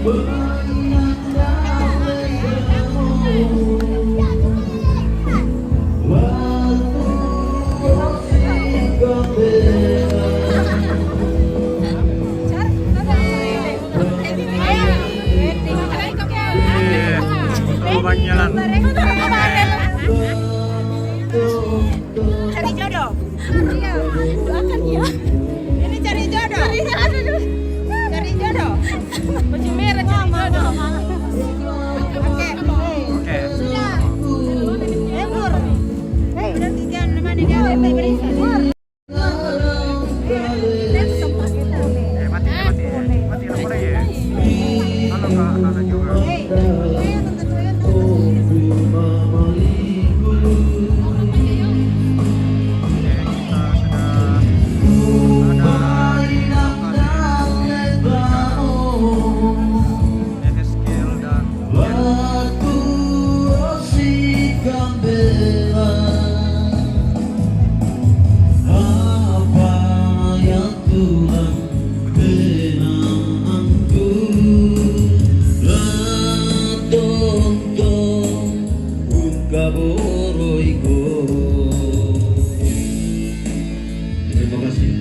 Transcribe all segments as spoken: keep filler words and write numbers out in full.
Lubang jalan. Cari jodoh. Iya, doakan ya. Ini cari jodoh. Cari jodoh. Cari jodoh. Baju merah cari jodoh. Oke. Oke. Sudah. Eh, Nur. Eh, udah tiga, mana dia? Berikan. Eh, mati, mati, mati, mati, mati. Halo, Kak, halo juga. Oke, kita sudah ada di lokasi. Hezkiel dan Waktu si Canberra, apa yang kurang benangku, la tonton un kaboroiko. Terima kasih.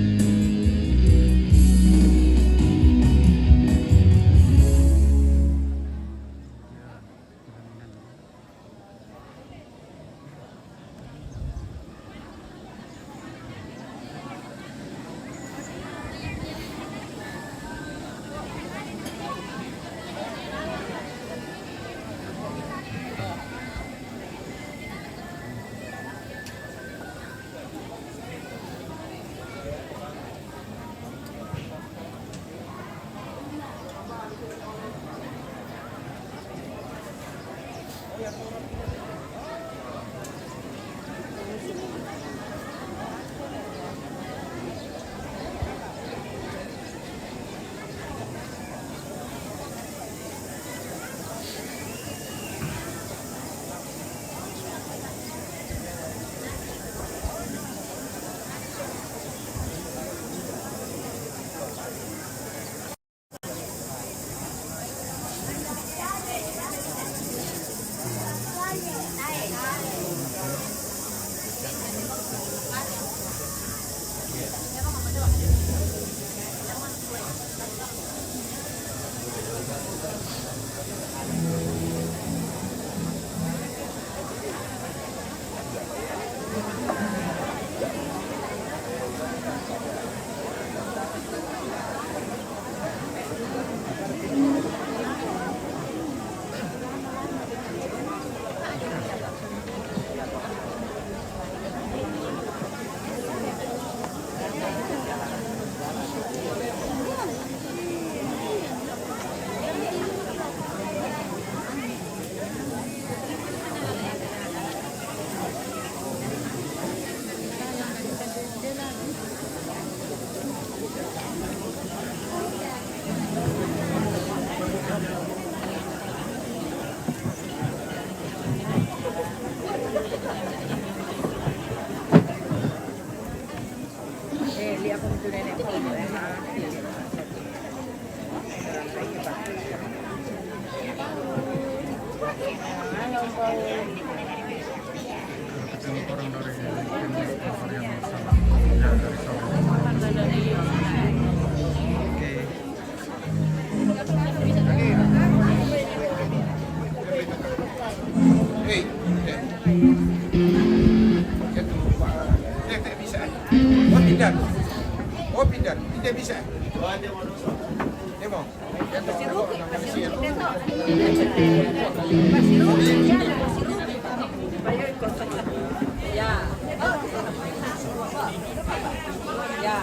Orang dari, dari Sabah. Ya, dari Sabah. Oke. Hei, Dek. Dia tu lupa. Dek, Dek, bisa, eh? Oh, tidak. Oh, tidak. Tidak bisa. Dia mau. Dia mau. Dia mau. Dia mau. Ya. Ya.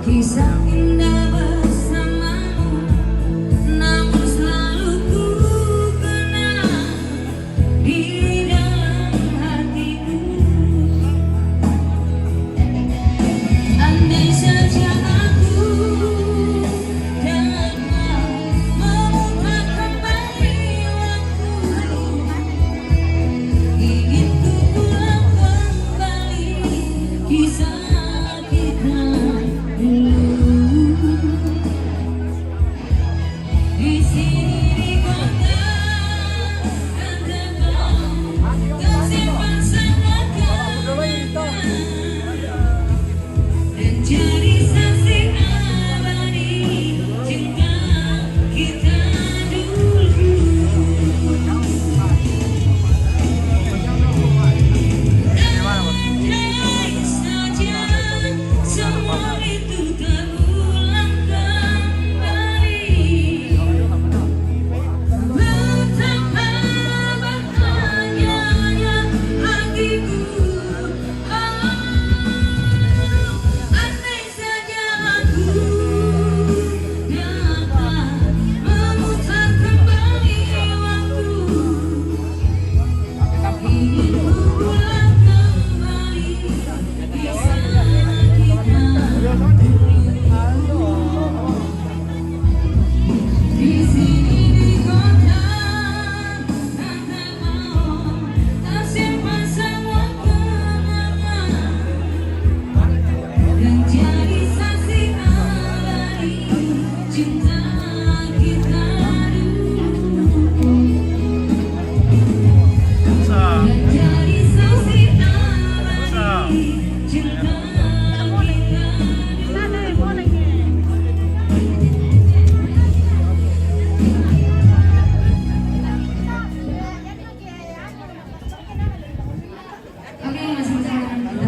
Kisah indah bersamamu, namun selalu ku kenang di dalam hatiku. Andai saja aku dapat memutar kembali waktu, ingin ku ulang kembali kisah kita dulu. Di sini di kota, katakan, tersimpan semua kenangan dan jadi saksi abadi cinta kita dulu. Andai saja semua itu terulang kembali, betapa bahagianya hatiku. Oh, andai saja aku dapat memutar kembali waktu, ingin ku ulang kembali kisah kita dulu. Di sini di kota, tersimpan semua kenangan dan jadi saksi abadi cinta kita dulu. Dan jadi saksi abadi cinta kita dulu. Oke, masih bersama kita.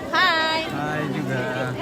Hai. Hai juga.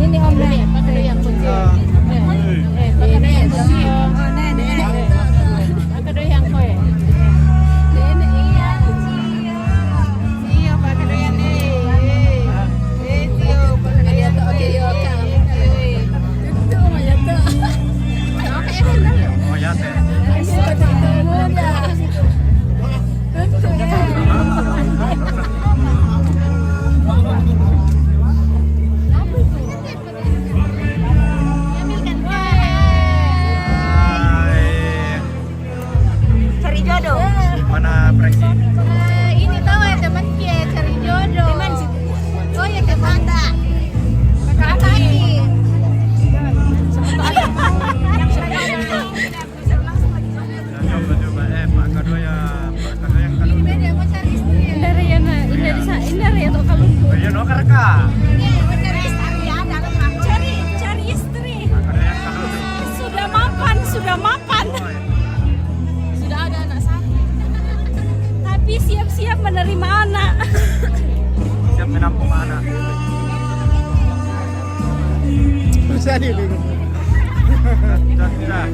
Ini Om Nek. Ini. Ini. Ini, iya. Iya, Pak Kedai, nih. Eh, iya, Pak Kedai, nih. Itu mah ya tuh. Oh, ya, teh. Itu muda. Itu ya. Cari jodoh. Mana Prengki? Eh, ini tahu ya teman ke cari jodoh. Teman sih. Oh ya teman. Kakak lagi. Cari, cari istri. Sudah mapan, sudah mapan. Sudah ada anak satu. Tapi siap-siap menerima anak. Siap menampung anak. Susah nih, bingung. Sudah, sudah.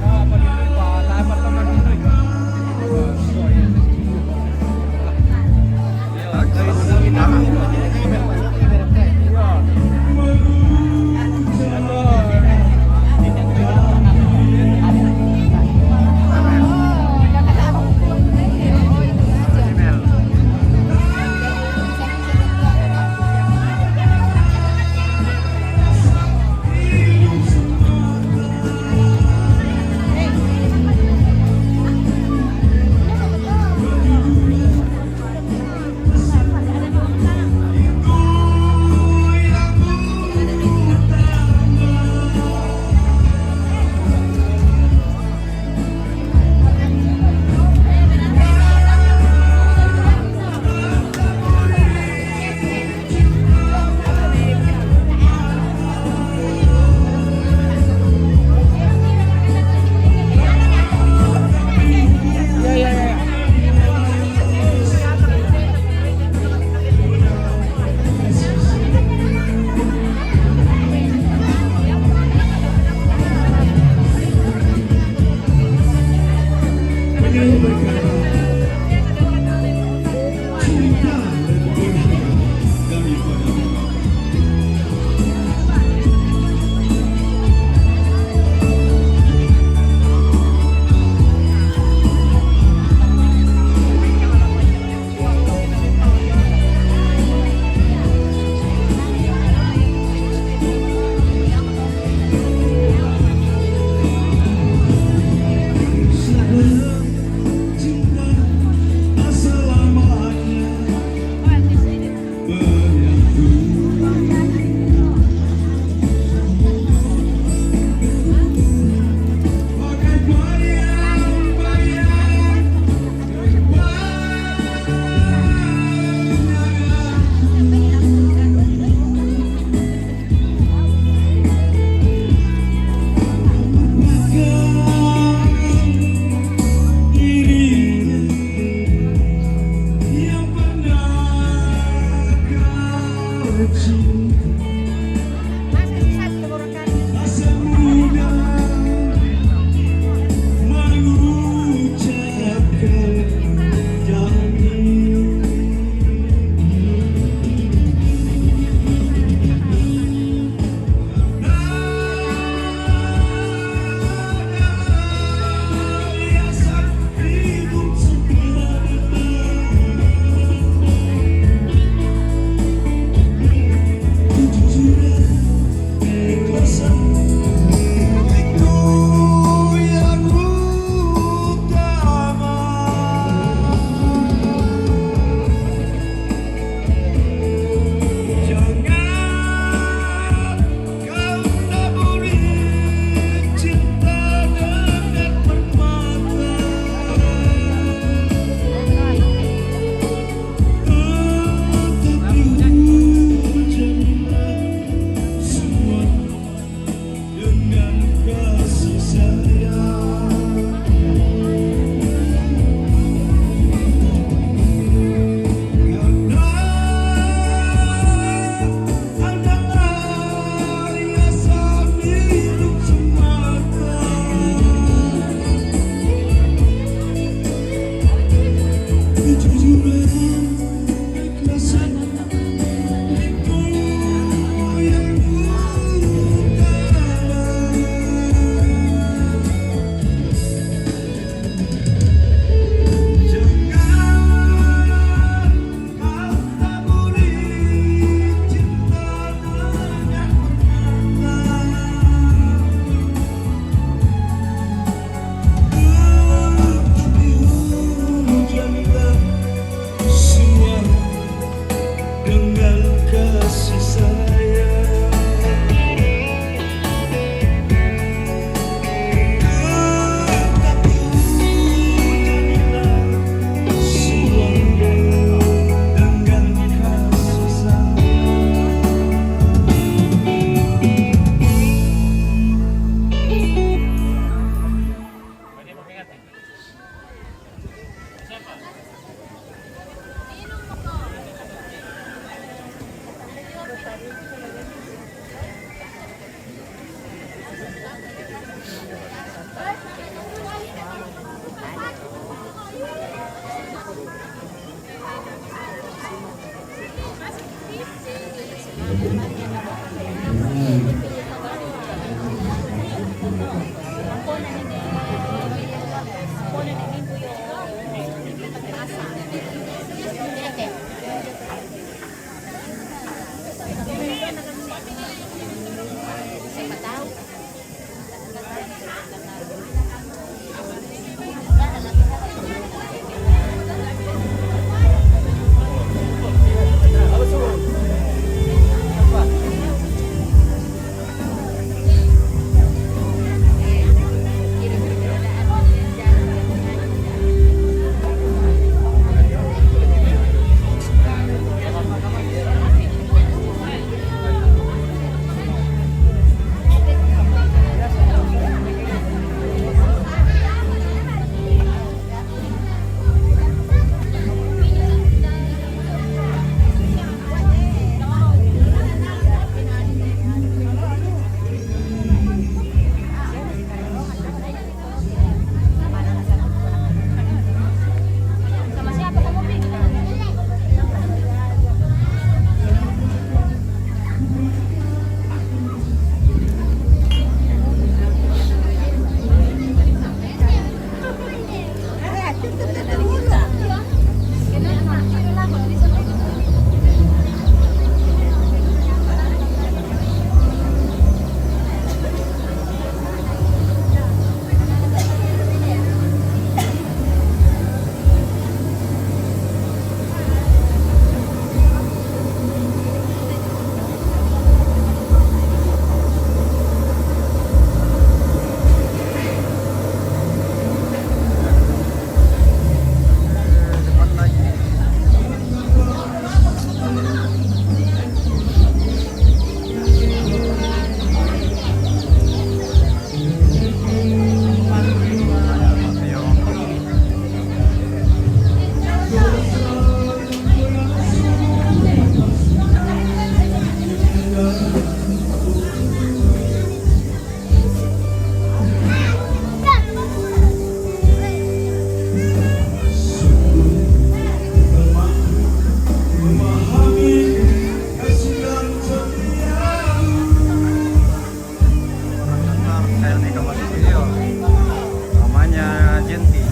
Namanya Jenti.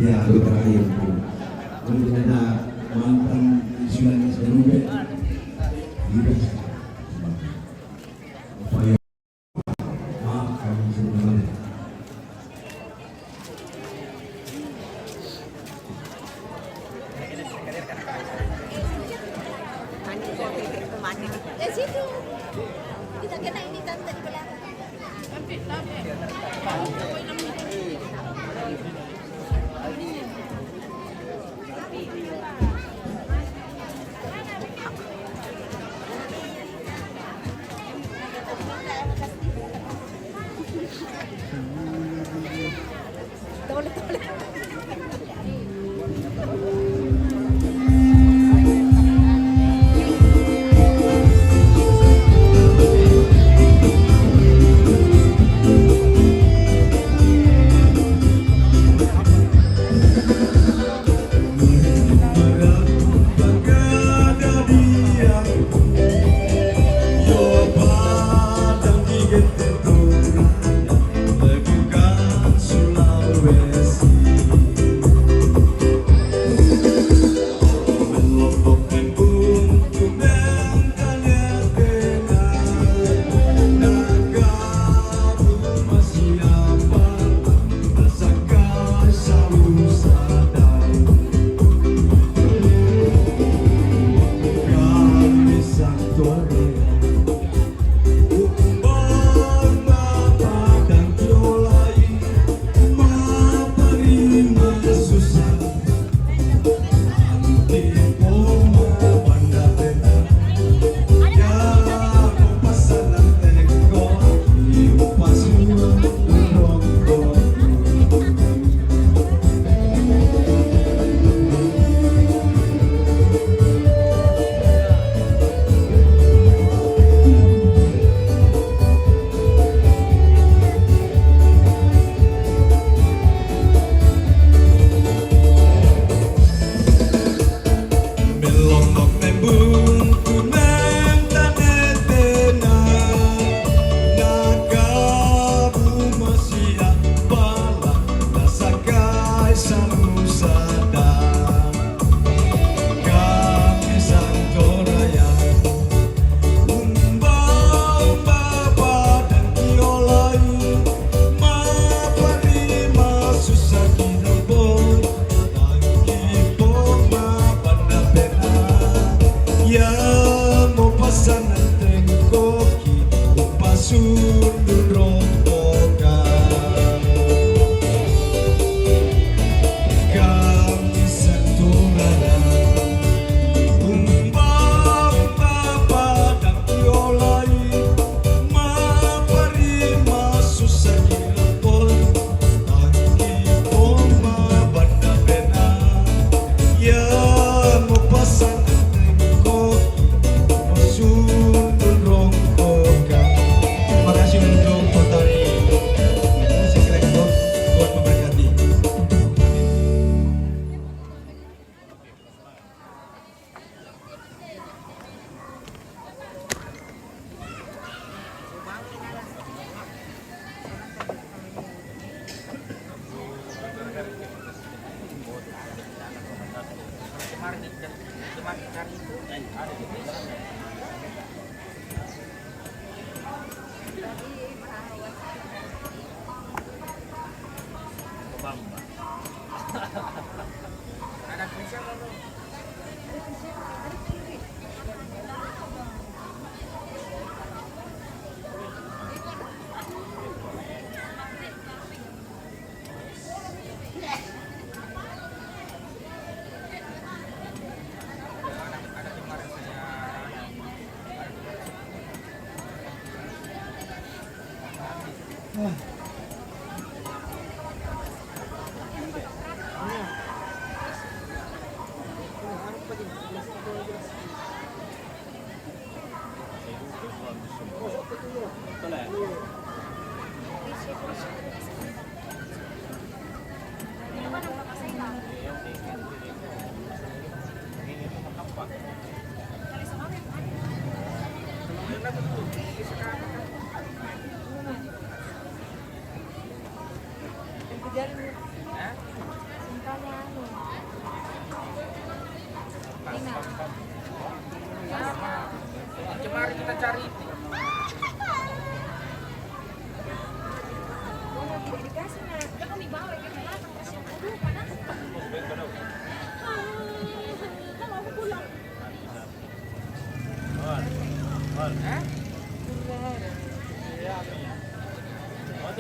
Ya, itu terakhir. Kalau tidak ada mantan Islam yang sudah rubek, tidak. Upaya. Maaf, kami sudah balik. Di situ. Kita kena ini tante di belakang.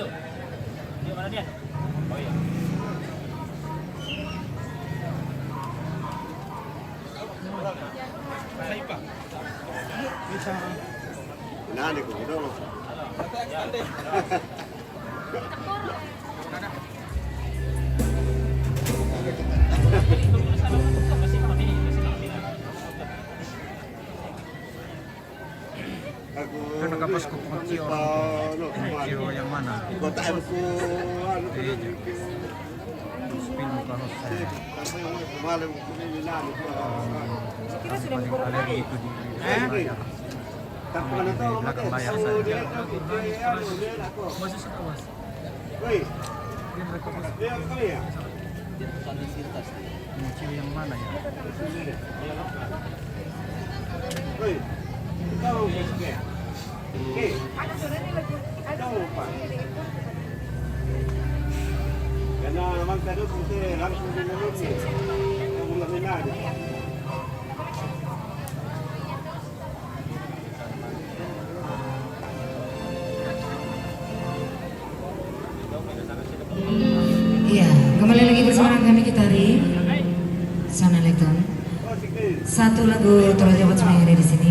Dia mana dia? Oh iya. Nani ko, dong. Aku. Itu nakapos ko pong Cio. Cio yang mana? Kota M ku, anu, iya. Spin ka Jose. Kira sudah paling alergi itu di layar. Di belakang layar saja. Masih suka, Mas. Woi. Dia mereka, Mas. Dia apa ya? Dia pesan di Sintas. Muncul yang mana ya? Woi. Tahu, Mas, ya? Oke. Tahu, Pak. Karena memang tadi kita langsung di Indonesia. Kita mulai main aja. Iya, kembali lagi bersama kami kita di Sound Electron. Satu lagu Toraja buat semua yang ada di sini.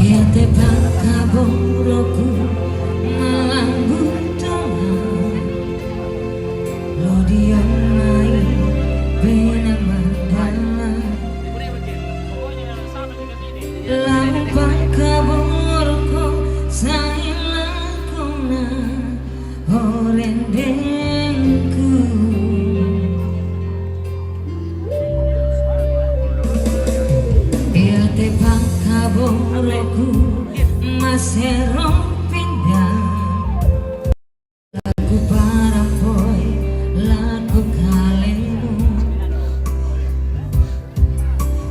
Ia te pakaboroku malambu tonga, lo dia mai pena mandala. Lau pakaboroku sailakona. Horendengku. Ia te pakaboroku masero pinda. Laku parampoi, laku kalemu.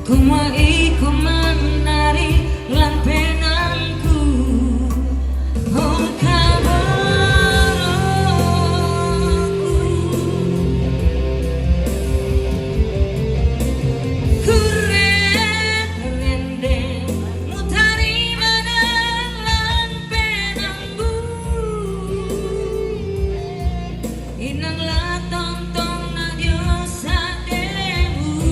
Kuma iko manari lampenangku, oh kaboroku. Kurerende mutari mana lampenangku. Inang la tontong na diosa demu.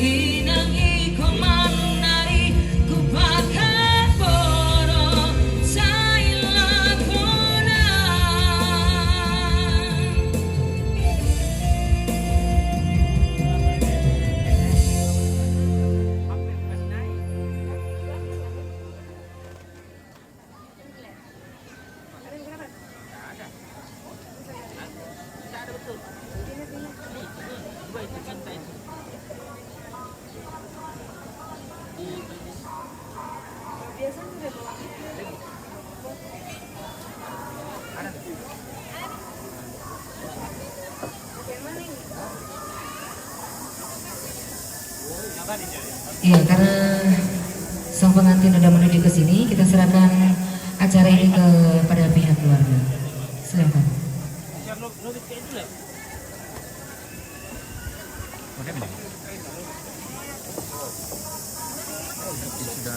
Inang iko manari ku pakai boro saila kona. Iya, karena sang pengantin udah menuju ke sini, kita serahkan acara ini kepada pihak keluarga. Silakan.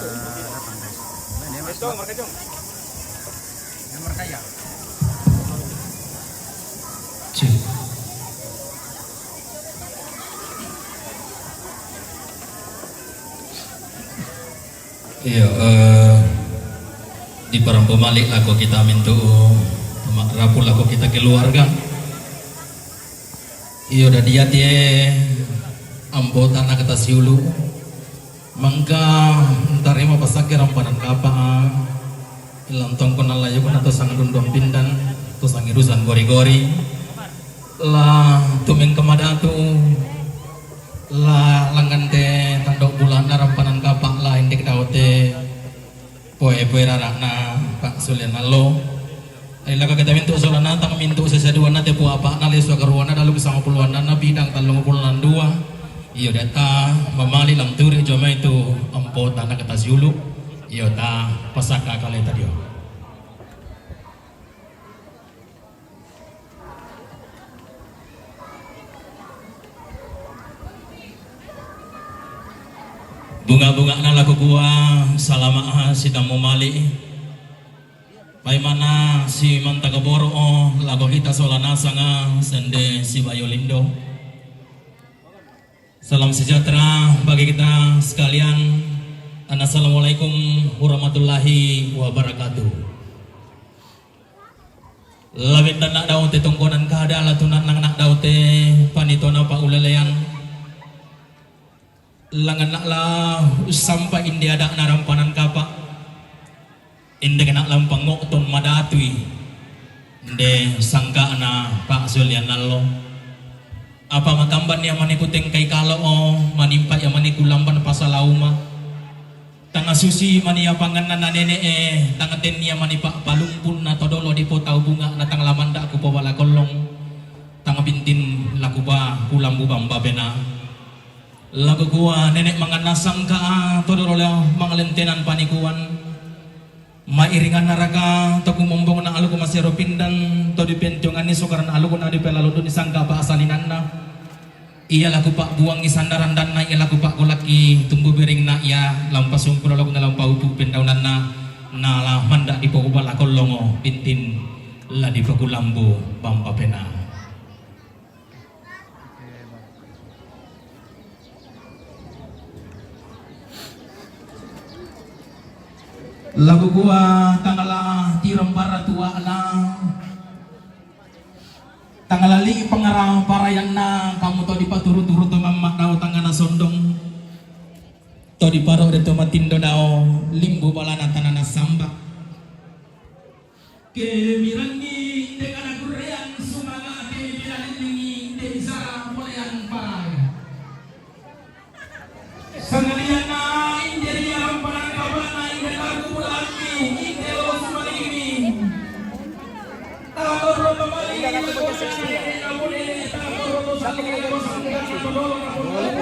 Sudah datang, guys. Nah, ini, Mas. Ini mereka ya? Cek. Iya, eh, di parampo malik lako kita mintu, ma-, rapu lako kita keluarga. Iyo, dadi ati e, ampo tana kata siulu. Mangka ntarima pasake rampanan kapa. Ilantong kona layo kona to sang dundong pindang, to sang irusan gori-gori. La tumeng kemadatu. La langante tandok bulana rampanan kapa la indek daote. Poe-poe rarana Pak Sulianallo. Ai laka kita mintu solanatang mintu sesaduana tepu apana leso karuana dalu kesanga puluanana bidang talung puluan dua. Iyo data mamali lam turi joma itu ampo tana kata siulu. Iyo ta pasaka kale tadio. Bunga-bungana lako kua, salama ha sidang momali. Paimana si mantaka boro o lako hita sola nasanga sende si bayo lindo. Salam sejahtera bagi kita sekalian. Dan assalamualaikum warahmatullahi wabarakatuh. Lawen tana daote tongkonan kada la tunan nang nak daote panitona pa ulelean. Langan nak la usampa inde adakna rampanan kapa. Inde kena lampang ngokton madatui. Inde sangkana Pak Sulianallo. Apa makamban ia maniku tengkai kalo o, manimpa ia maniku lamban pasalauma. Tanga susi mani ia panganna na nene e, tanga ten ia mani pa-, palumpun na todolo di potau bunga na tanga lamanda ku pobala kollong. Tanga bintin laku ba kulambu bamba bena. Laku kua nene manganna sangka a todolo leo mangalentenan panikuan. Mairinganna raka to kumombongna aluku masero pindan to dipentionganni sokarana aluku na dipelalunduni sangka pa asalinanna. Ia laku pabbuangi sandarandanna, ia laku pagolakki tumbu biringna, ia lampa sungkula laku na lampa upu pendaunanna, na la manda dipogobala kollongo bintin la dipakulambu bamba pena. Lagu gua tangala tireng bara tuana. Tangala li pangara parayanna kamu to dipaturu-turu to mamma dao tangana sondong. To diparo de to matindo dao limbu balana tanana samba. Kemirangi inde kana kurreang sumanga kemirangi inde bisara moleang parai. Sangaliana inde ria rampanan kabana inde lagu laki inde lo sumalimi. Tatorro kembali inde lagu laki inde lagu inde tatorro to sangaliana sangaliana todolo na pondok.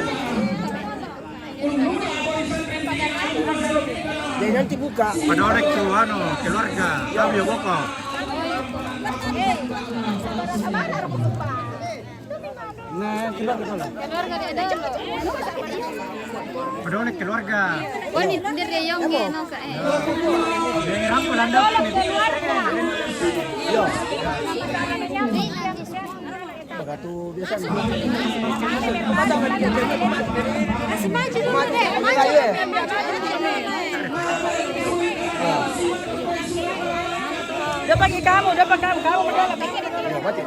Jadi nanti buka. Pada oleh ke anu, keluarga, kami boko. Nah, keluarga sana. Pada oleh keluarga. Oh, ni dia yang no ka eh. Dari Rampo Landau ni. Batu biasa ni. Masih maju dulu, Dek. Maju. Dia panggil kamu, dia panggil kamu, kamu berjalan. Ya, mati.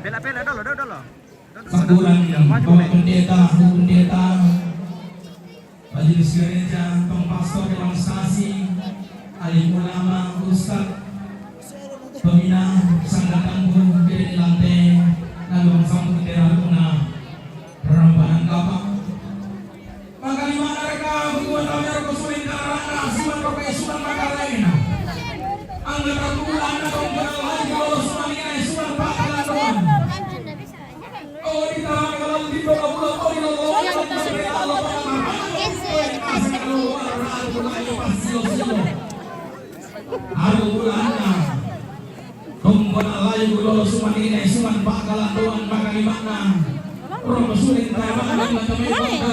Bela, bela, dolo, dolo. Sakuran Bapak Pendeta, Bu Pendeta, Majelis Gereja, Bang Pastor, Bang Stasi, alim ulama, Ustaz, pembina, sangga tampu, bere ni lante, lalu bang sampu tera luna, rampanan kapang. Maka lima naraka, buat amir kusuling karana, suman rokai suman makarena. Angga tatulan, atau kenal lagi, kalau suman ini, suman pakalan doan. Aduh, bulan. Tumpun alai gulolo suman ini, suman pakalan doan, maka lima na. Romo suling tayaman, maka lima na.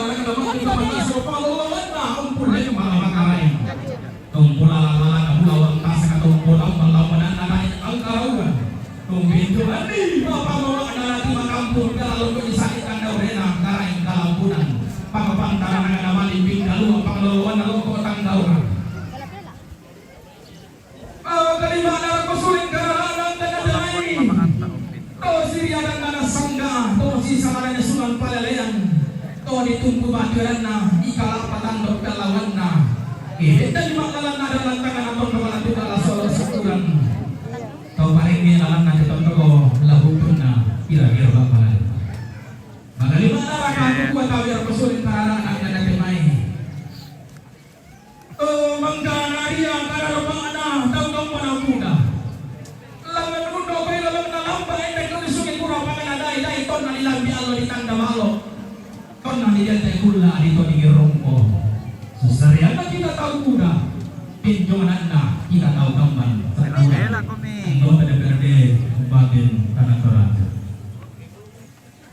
Umpul lagi, maka lima na. Tumpul ala-ala, kamu lawan tas, kata tumpul, lawan, lawan, anak, anak, angkarauan. Tumpintu, andi, bapak bawa, anak, di makampung, kalau kau disakit, anda urena, karain, kalampunan. Pakapantaran, anak, anak, malimping, kalu, apa, kalau, lawan, lawan, kau tangga orang. Bawa kelima, anak, kau suling, karena, anak, dan, anak, lain. Kau siri, anak, anak, sangga, kau sisa, anak, suman, palelean. Kau ditunggu, baturanna, ikalapa, tandok, kalawanna. Eh, dan lima, lalanna, dan, tangan, atau, kepala, tukar, lasolo, syukuran. Tau parengnge lalanna te tondoko lahutunna pira-pira bappalan. Maka lima naraka kukua tau iya pasoling tararana na natemai. Oh, mangkana ria kada ropa'na tau tompa napuda. Langngan undo pai lalengna lampa ende kau disungi kura pakana dai-dai tonna dilambi allo ditanda malo. Tonna dijante kulla adi to dingirrongko. Sesarianna kita tau kuda, pinjongananna kita tau kamban. Sakura. Anggota D P R D Kabupaten Tanah Toraja.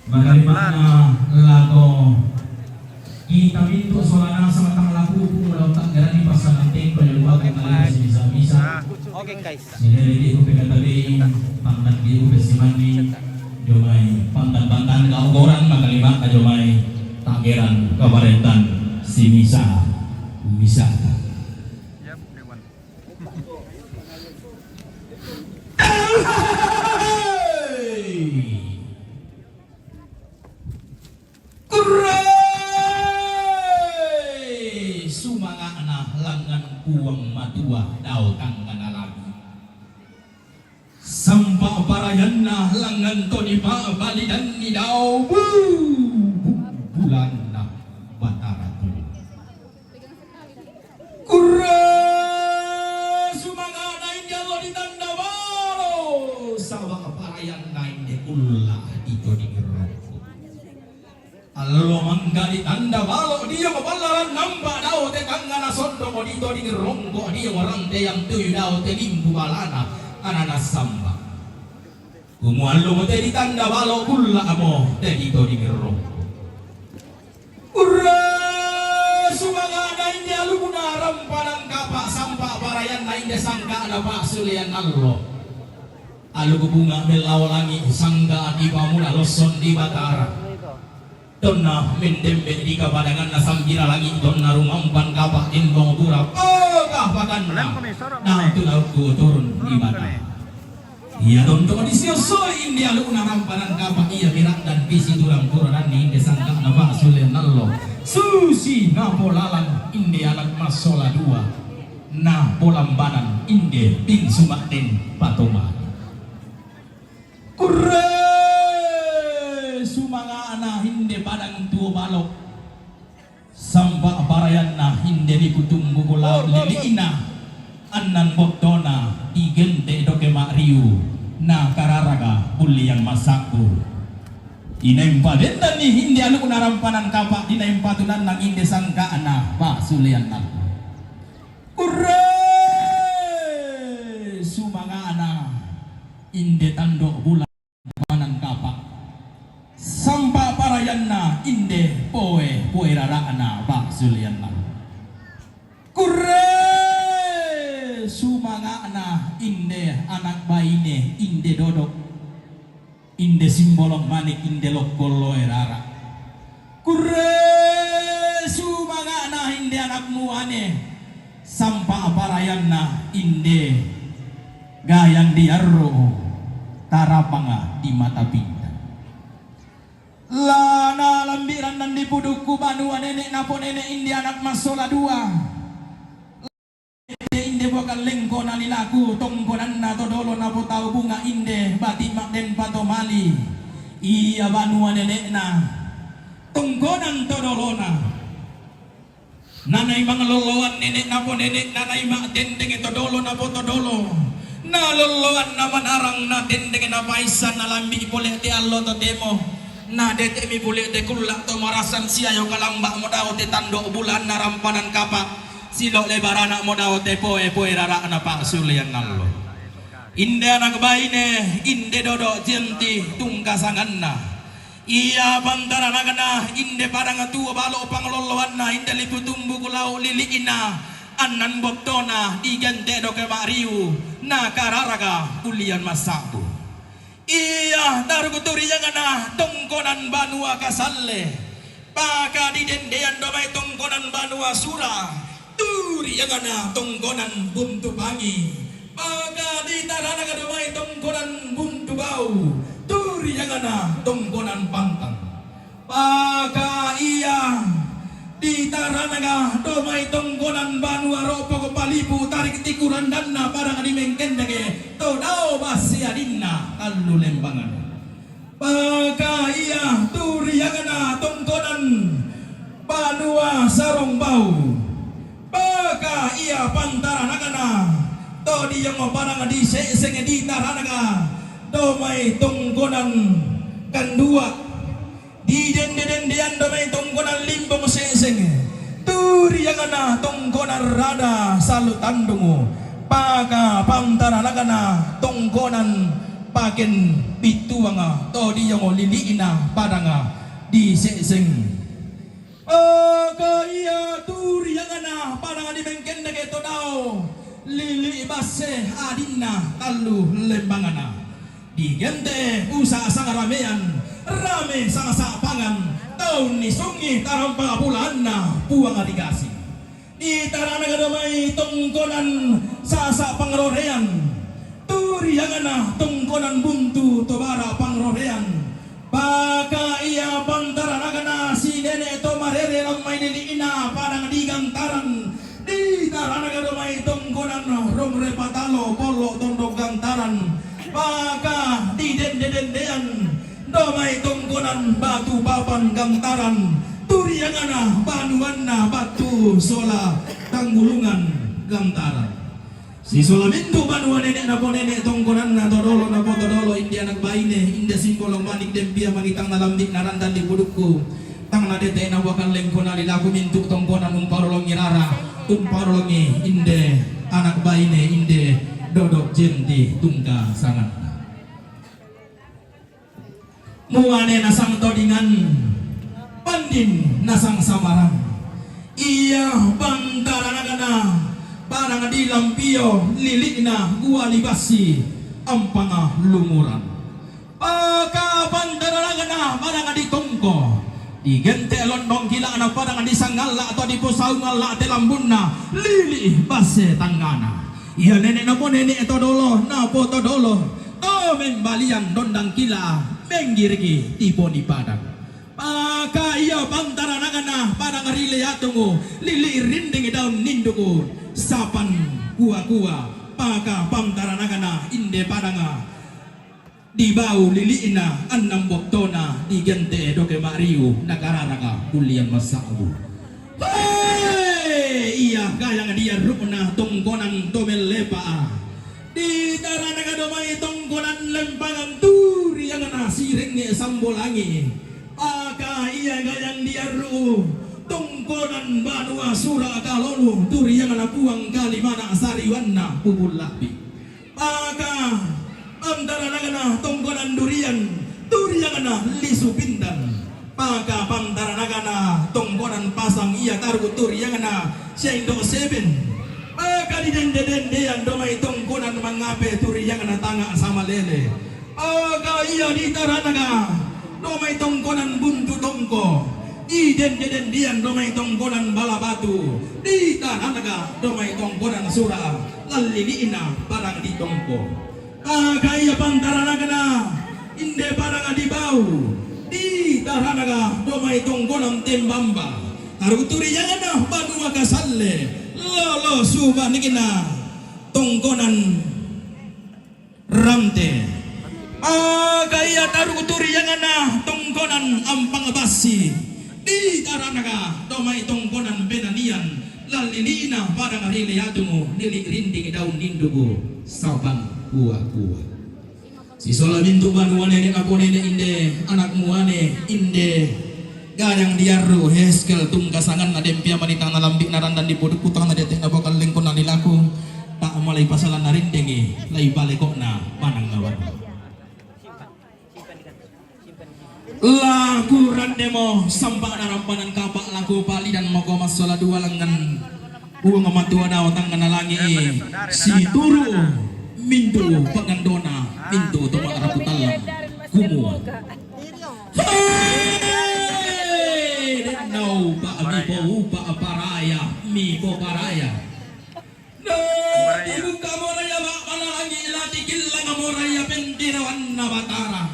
Maka limanna lako kita mintu solana sama tang laku pun ulang tak gerani pasangan tengko yang luar kali bisa-bisa. Oke, guys. Sinere di ku pekatabi, pantan di ku pesimani, jomai, pantan-pantan kau gorang, maka lima ka jomai, tangeran, kabarentan, si misa, wisata. Yap, Dewan. Kurre! Sumanga'na langngan Puang Matua dao tangngana lagi. Sampa parayanna langngan to nipa'balidanni dao bu-, bu-, bulanna Batara Tuhan. Kurre sumanga'na inde allo ditanda balo, saba' parayanna inde kulla' ditodingi rongko'. Allo mangka ditanda balo, dio mapallaran nampa dao te tangngana sondoko ditodingi rongko', dio marante yang tuyu dao te limbu balana, anana samba. Kumuallo mo te ditanda balo, kulla' mo te ditodingi rongko'. Kurre sumanga'na inde alukuna rampanan kapa' sampa' parayanna inde sangka'na pa'sulean allo. Aluku bunga mellao langi' sangka' dipamula losson di Batara. Tonna mendembe di kapadanganna sambira langi' tonna rumampan kapa' tembong pura pekah pakanna. Nah tu laukku turun di Batara. Iya tonto' disiosso'i inde alukna rampanan kapa' iya mira'dan pisi tulang kurananni inde sangka'na pa'sulean allo. Susi napolalan inde anak massola dua. Napolambanan inde pinsu ma'den patomani. Kurre sumanga'na inde padang tuo balo'. Sampa' parayanna inde riku tumbuku lao' lili'na, annan bottona digente' doke ma'riu, na kararaga bulliang massa'bu. Inaimpa dendanni inde alukna rampanan kapa' dinaimpa tunannang inde sangka'na pa'suleanna. Kurre sumanga'na inde tando' bula- Manang kapa'. inde poe-poe rara'na pa'sullianna. Kurre sumanga'na inde anak baine, inde Dodo, inde Simbolong Manik, inde lokkolloe rara. Kurre sumanga'na inde anak muane, sampa parayanna inde gayang diarru tarapanga di mata pinta. La nalambi' randan di pudukku banua nene' napo nene' inde anak massola dua. Inde buakallengko nalilaku tongkonanna to dolo napotau bunga inde bati' ma'denpa to mali. Iya banua nene'na tongkonan to dolona. Nanai manglolloan nene' napo nene', nanai ma'dendeng to dolo napo to dolo. Nalolloan namanarang nadendeng napaissan nalambi' pole te allo totemo. Nadete'mi pole te kulla' to marasan siayo kalamba'mo dao te tando' bulanna rampanan kapa'. Silo' lebarana'mo dao te poe-poe rara'na pa'sullian allo. Inde anak baine, inde Dodo Jenti tungkasanganna. Iya pantaranakna inde padang tuo balo' panglolloanna, inde lipu tumbuku lao' lili'na annan bottona digente' doke ma'riu nakararaga kullian massa'bu. Iya taruku turiangna tongkonan banua Kasalle, paka didendean domai tongkonan banua Sura, turiangna tongkonan Buntu Pangi, paka ditaranaga domai tongkonan Buntu Bau, turiangna tongkonan Pantang. Paka iya ditaranaga domai tongkonan banua Ro'poko Palipu tarik tiku randanna padang di Mengkendeke to dao basse adinna tallu lembangan. Paka iya turiangna tongkonan banua Sarong Bau. Paka iya pantaranakna to diongo padang di Se'seng ditaranaga domai tongkonan Kandua. Didende-dendean domai tongkonan Limbong Se'seng, turiangna tongkonan Rada Salu Tandungu, paka pantaranakna tongkonan Paken Bittuang to diongo lili'na padang di Se'seng. Paka iya turiangna padang di Mengkendeke to dao lili' basse adinna tallu lembanganna. Digente' pusa' sangaramean, rame sangasa' pangan, taunni sungi tarampa bulaanna Puang ri Gasing. Ditaranaga domai tongkonan Sasa' Pangrorean, turiangna tongkonan Buntu to Bara' Pangrorean, paka iya pantaranakna si nene' to marere lammai lili'na padang di Gantaran, ditaranaga domai tongkonan Romre Patalo Pollo Tondok Gantaran, paka didende-dendean domai tongkonan Batu Papan Gantaran, turiangna banuanna Batu sola Tanggulungan Gantaran. Sisola mintu' banua nene' napo nene' tongkonanna to dolo napo to dolo, inde anak baine, inde Simbolong Manik, dempia mangitang nalambi' narandan di pudukku. Tang nadete' nabuakallengko nalilaku mintu' tongkonan umparolongi rara, umparolongi inde anak baine, inde Dodo Jenti tungka sanganna. Muane nasang todingan, pandin nasang samarang. Iya pantaranakna padang di Lampio, lili'na Gua Libassi, ampanga Lumuran. Paka pantaranakna padang di Tongko, digente' londong kila'na padang di Sangalla' to diposaung Alla' te lambunna, lili' basse tangngana. Iya nene' napo nene' to dolo, napo to dolo, to membalian dondang kila', menggiriki tiponi padang. Paka iya pantaranakna padang ri Leatungu, lili' rinding daun ninduku, sapan kua-kua, paka pantaranakna inde padanga di Bau, lili'na annang bottona, digente' doke ma'riu nakararaga kullian massa'bu. Hei! Iya gayang diarru'na tongkonan to mellepa'a. Ditaranaga domai tongkonan lempangan, turiangna Sirengnge Sambolangi. Paka iya gayang diarru' tongkonan banua Sura' Kalolu, turiangna Puang Kalimana sariwanna Pupul Labbi. Paka pantaranakna tongkonan Durian, turiangna Lisu Pindan. Paka pantaranakana tongkonan pasang iya taru turiangna siya Indo Seven. Paka didende-dendean do mai tongkonan mangape turiangna tanga samalele. Paka iya ditaranaka do mai tongkonan buntu tongko. Didende-dendean do mai tongkonan bala batu. Ditaranaka do mai tongkonan sura. Lallili'na parang di tongko. Paka iya pantaranakna inde parang di bau. Ditaranaka do mai tongkonan tembamba. Taru turiangna banua Kasalle. Lolo suba nikina tongkonan Rante. Paka iya taru turiangna tongkonan Ampang Basi. Ditaranaka do mai tongkonan Benanian. Lallili'na parang ri Leatungu, lili' rinding daun ninduku, sabang kua-kua. Sisola mintu' banua nene' naponene' inde anakmu ane, inde gayang diarru Heskel tungka sanganna, dempiamani tang nalambi'na randan di pudukku, tang nadete' nabokal lengkona lilaku, ta' malai pasalanna rindengi, lai baleko'na manang ngawan. Laku randemo samba'na rampanan kapa', laku palidan mako massola dua langngan Puang Matua dao tangngana langi'i, situru' mintu' pangandona, mintu' to ma'rapu tallang, kumua, "Hei, denna upa' mipo upa' paraya, mipo paraya." Na, tibukka moraya ma'mana langi', la tikillang moraya pentirawanna Batara.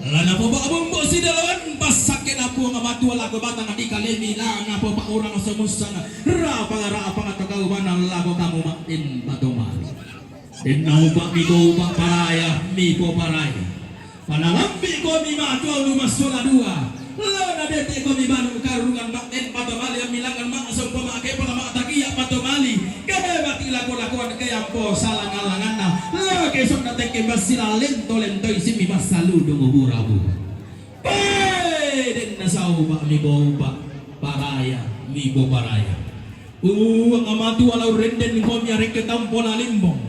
La napopa'bumbu' sidoloan passakkena Puang Matua lako batang dikalemi, la napopa'urang somussan rapang-rapang to kaubanan lako kamu ma'din patomali. Denna upa' mipo upa' paraya, mipo paraya. Panalambi'komi ma'tualu massola dua. La nadete'komi banu karungan ma'den patomali, ammilangan ma'sompa ma'kepala ma'takia' patomali. Kehebati lako-lakoan keyampo salangan-langanna. La kesonna tekke bassi la lento-lentoi simmi massaludung bura-bura. Pe, denna saupa' mipo upa' paraya, mipo paraya. Puang Matua, la urrendenkomi arekke tampona limbong,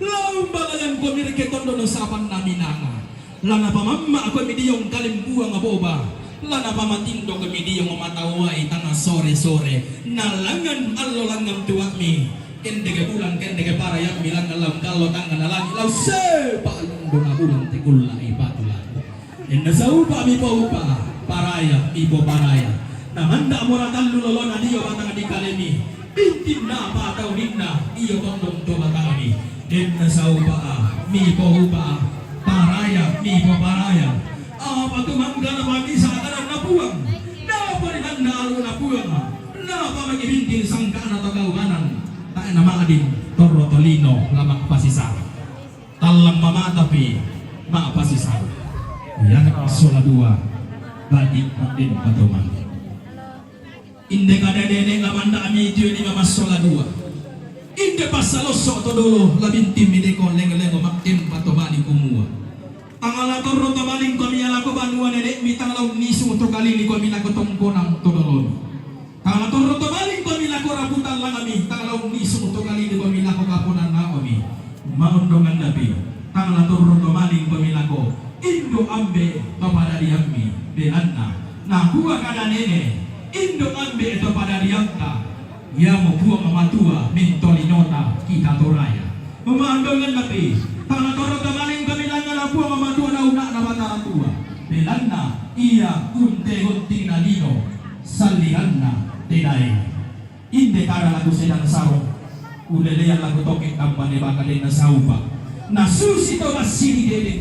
la umbalayankomi rekke tondono sapanna minanga, la napamamma'komi diong kalimbuang boba, la napamatindokomi diong matauai tang sore-sore, na langngan allo langngan tua'mi, kendeke bulan, kendeke parayammi langngan laung kallo tangngana langi', la ussepa' lindona bulan tekulla'i patulan. Denna saupa' mipo upa' paraya, mipo paraya. Namanda'mo la tallu lolona dio batang dikalemi. Bintinna apa tau ninna dio tondong to batangmi. Denna saupa' mipo upa' paraya, mipo paraya. Apa tu mangkana pamisa adanna Puang? Napa rinanna aluna Puang? Napa magi bintin sangka'na to kaubanan? Tae' nama'din torro tolino la ma'pasisara. Tallang mamatapi ma'pasisara. Iana massola dua, bati' ma'din patomali. Inde kada nene' la manda'mi tio lima massola dua. Inde passalosso' to dolo la bintimmi deko lengo-lengo ma'din patomali kumua, tang la torro tomalingkomi lako banua nene'mi, tang la unnisung to kalilikomi lako tongkonang to dolomi. Tang la torro tomalingkomi lako rapu tallangmi, tang la unnisung to kalilikomi lako kaponana'mi. Maondongannapi, tang la torro tomalingkomi lako indo' ambe' to padadiammi, belanna nakua kada nene', indo' ambe' to padadianta, iamo Puang Matua mintolinota kita toraya. Maondongannapi, tang la torro tomalingkomi langngan Puang Matua dauna'na Batara Tua, belanna ia unte gontinna lino salliranna te daenga. Inde kada laku sedang sarong, ulelean laku toke' tambane baka denna saupa'. Nasusi to massidi dede.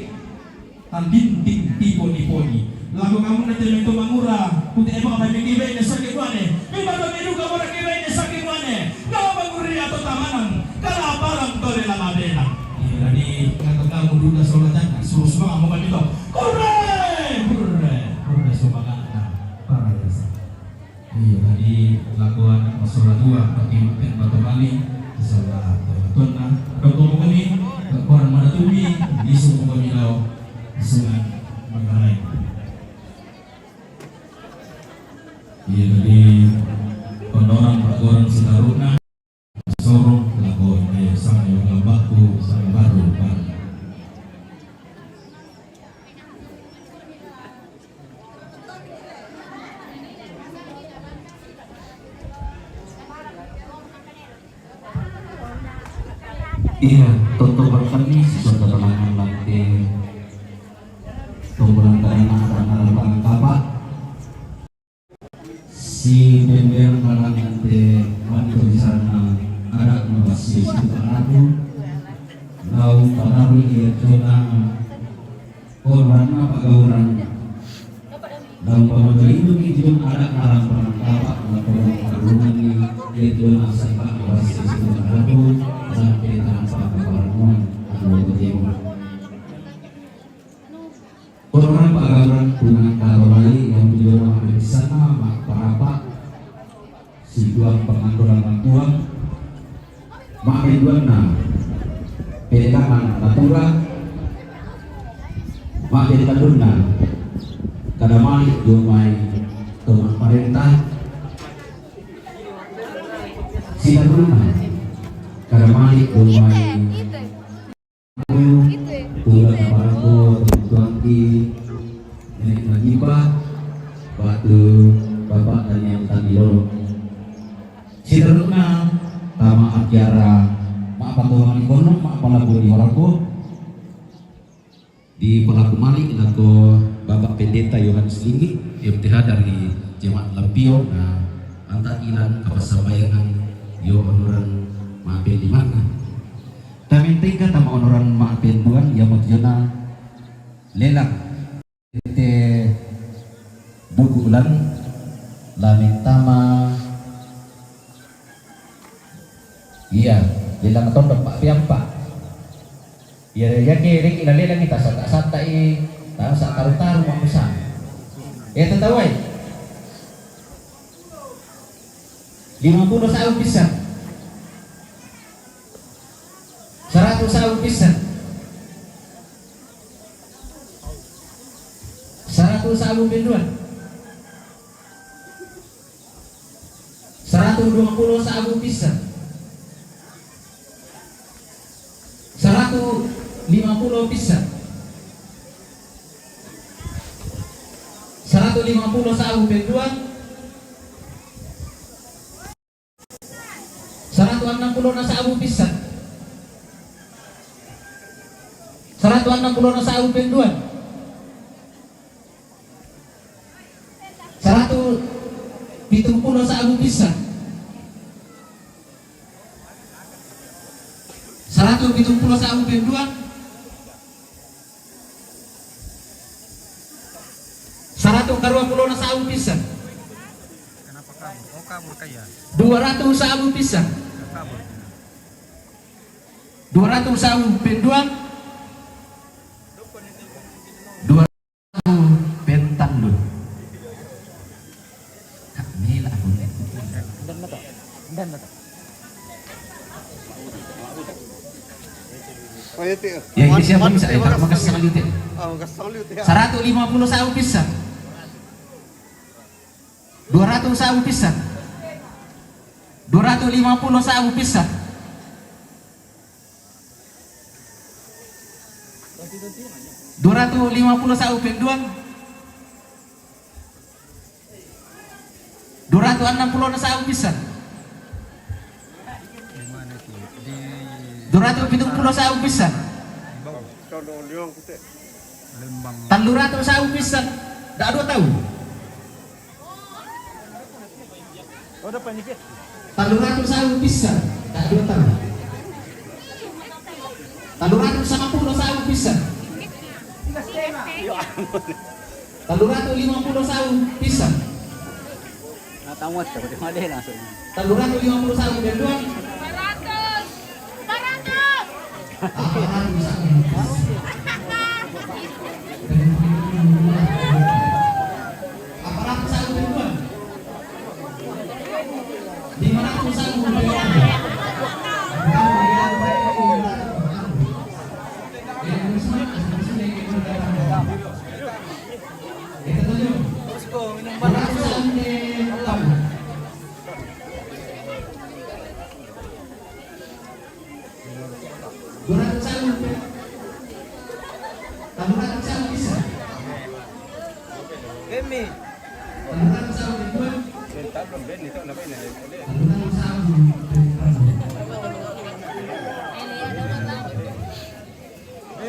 Tandinting tiponi-poni. Laku kamunna te mai to mangura, kute'e apa mai miki baine sake kuane. Mimma to menuka mora ke baine sake kuane. Na manguri atau tamanan, kalaparan to lela mabela. Iya, jadi kata kamu duda sola jaka, suruh semangat mau kami to. Hurre! Hurre! Hurre semangatna. Para biasa. Iya, tadi lakoan massola dua, pati mungkin patomali, salah tonna. Doko mukani, koran mana tumi, isu mukani lao, sungan makarai. Iya, tadi konoran koran sitaruna, sorong, lako, eh, sang yang baku, sang baru, baru. Iya, tonton berkami si sonta panangan lante. Tombolan tanah anak anak anak kapal. Si pembean kalangan te mantu di sana ada mabasi suka aku. Lau panaru ia jona koranna pagauran. Lau pamajalindu ki jona ada karang perang kapak laporan perlungan ni ia jona saipak mabasi suka aku. Dan kita apa kabar muan anu jema. Orang pagauran punang kalolai yang beliau menghabiskan ma'parapa si tuang pangandora matuang ma'peduanna pelelangan natura ma'petallunna kada malik domai to ma'parenta si tallunna kada malik domai Tula taparako tuangki Nenek Najipa batu Bapak Daniel Tandilolo. Siterusna tama acara ma'patoa mani kono ma'palaku di warako di pelaku malik lako Bapak Pendeta Yohanes Linggi M T H dari Jemaat Lampio. Nah, anta ilang kapassambayangan yo onuran ma'pelimanna. Tamentengka tama onoran ma'penduan ia motujona lelang te buku ulang la mentama ia lelang tondok ma'peampa. Ia yake reki la lelang kita sata-sata i tasa taru-taru ma'pesan. Eh, tatawai. Lima puluh sa'bu pissa. Saratus sa'bu pissa. Saratus sa'bu penduan. Saratus dua puluh sa'bu pissa. Saratus lima puluh pissa. Saratus lima puluh sa'bu penduan. Saratus annang pulona sa'bu pissa. Saratus annang pulona sa'bu penduan. Saratus pitung pulo sa'bu pissa. Saratus pitung pulo sa'bu penduan. Saratus karua pulona sa'bu pissa. Kenapa kabur? Oh, kabur kah ya? Dua ratus sa'bu pissa. Kabur. Dua ratus sa'bu penduan. Dua ratus pentallu. Kak, mela aku. Dan na to. Dan na to. Oh, iya, Ti. Ya, ini siapa bisa? Eh, tak makas sekali, Ti. Oh, makas sekali, Ti. Saratus lima puluh sa'bu pissa. Dua ratus sa'bu pissa. Dua ratus lima puluh sa'bu pissa. Dua ratus lima puluh sa'bu penduan. Dua ratus annang pulona sa'bu pissa. Dua ratus pitung pulo sa'bu pissa. Tallu ratus sa'bu pissa. Dak dua tau. Tallu ratus sa'bu pissa. Dak dua tau. Tallu ratus sampulo sa'bu pissa. Tallu ratus lima puluh sa'bu pissa. Nah, tamu aja, udah ada langsung. Tallu ratus lima puluh sa'bu penduan. Empat ratus. Empat ratus. Apa ratus sa'bu penduan? Lima ratus sa'bu penduan.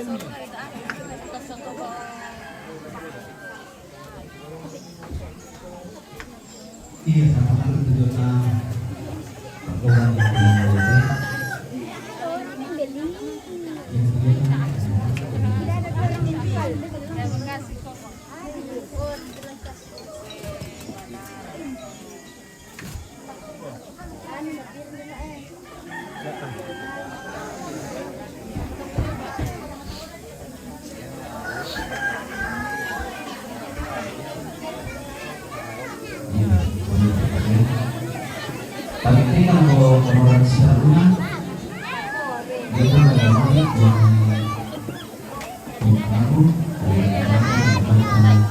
Iya, sama kan itu juga. Yang dia kan Tapi kalau orang serunya, dia kan ada banyak yang berpengaruh, ada yang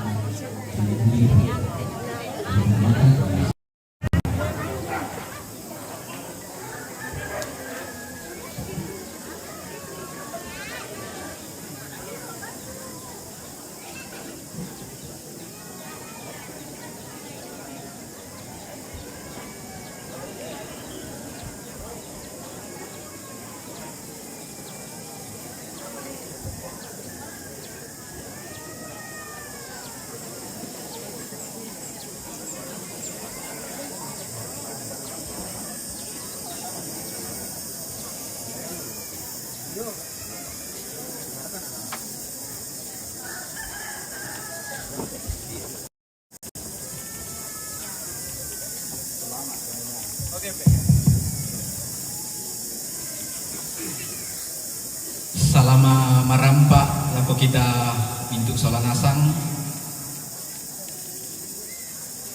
Salama marampa lako kita mintu sola nasang.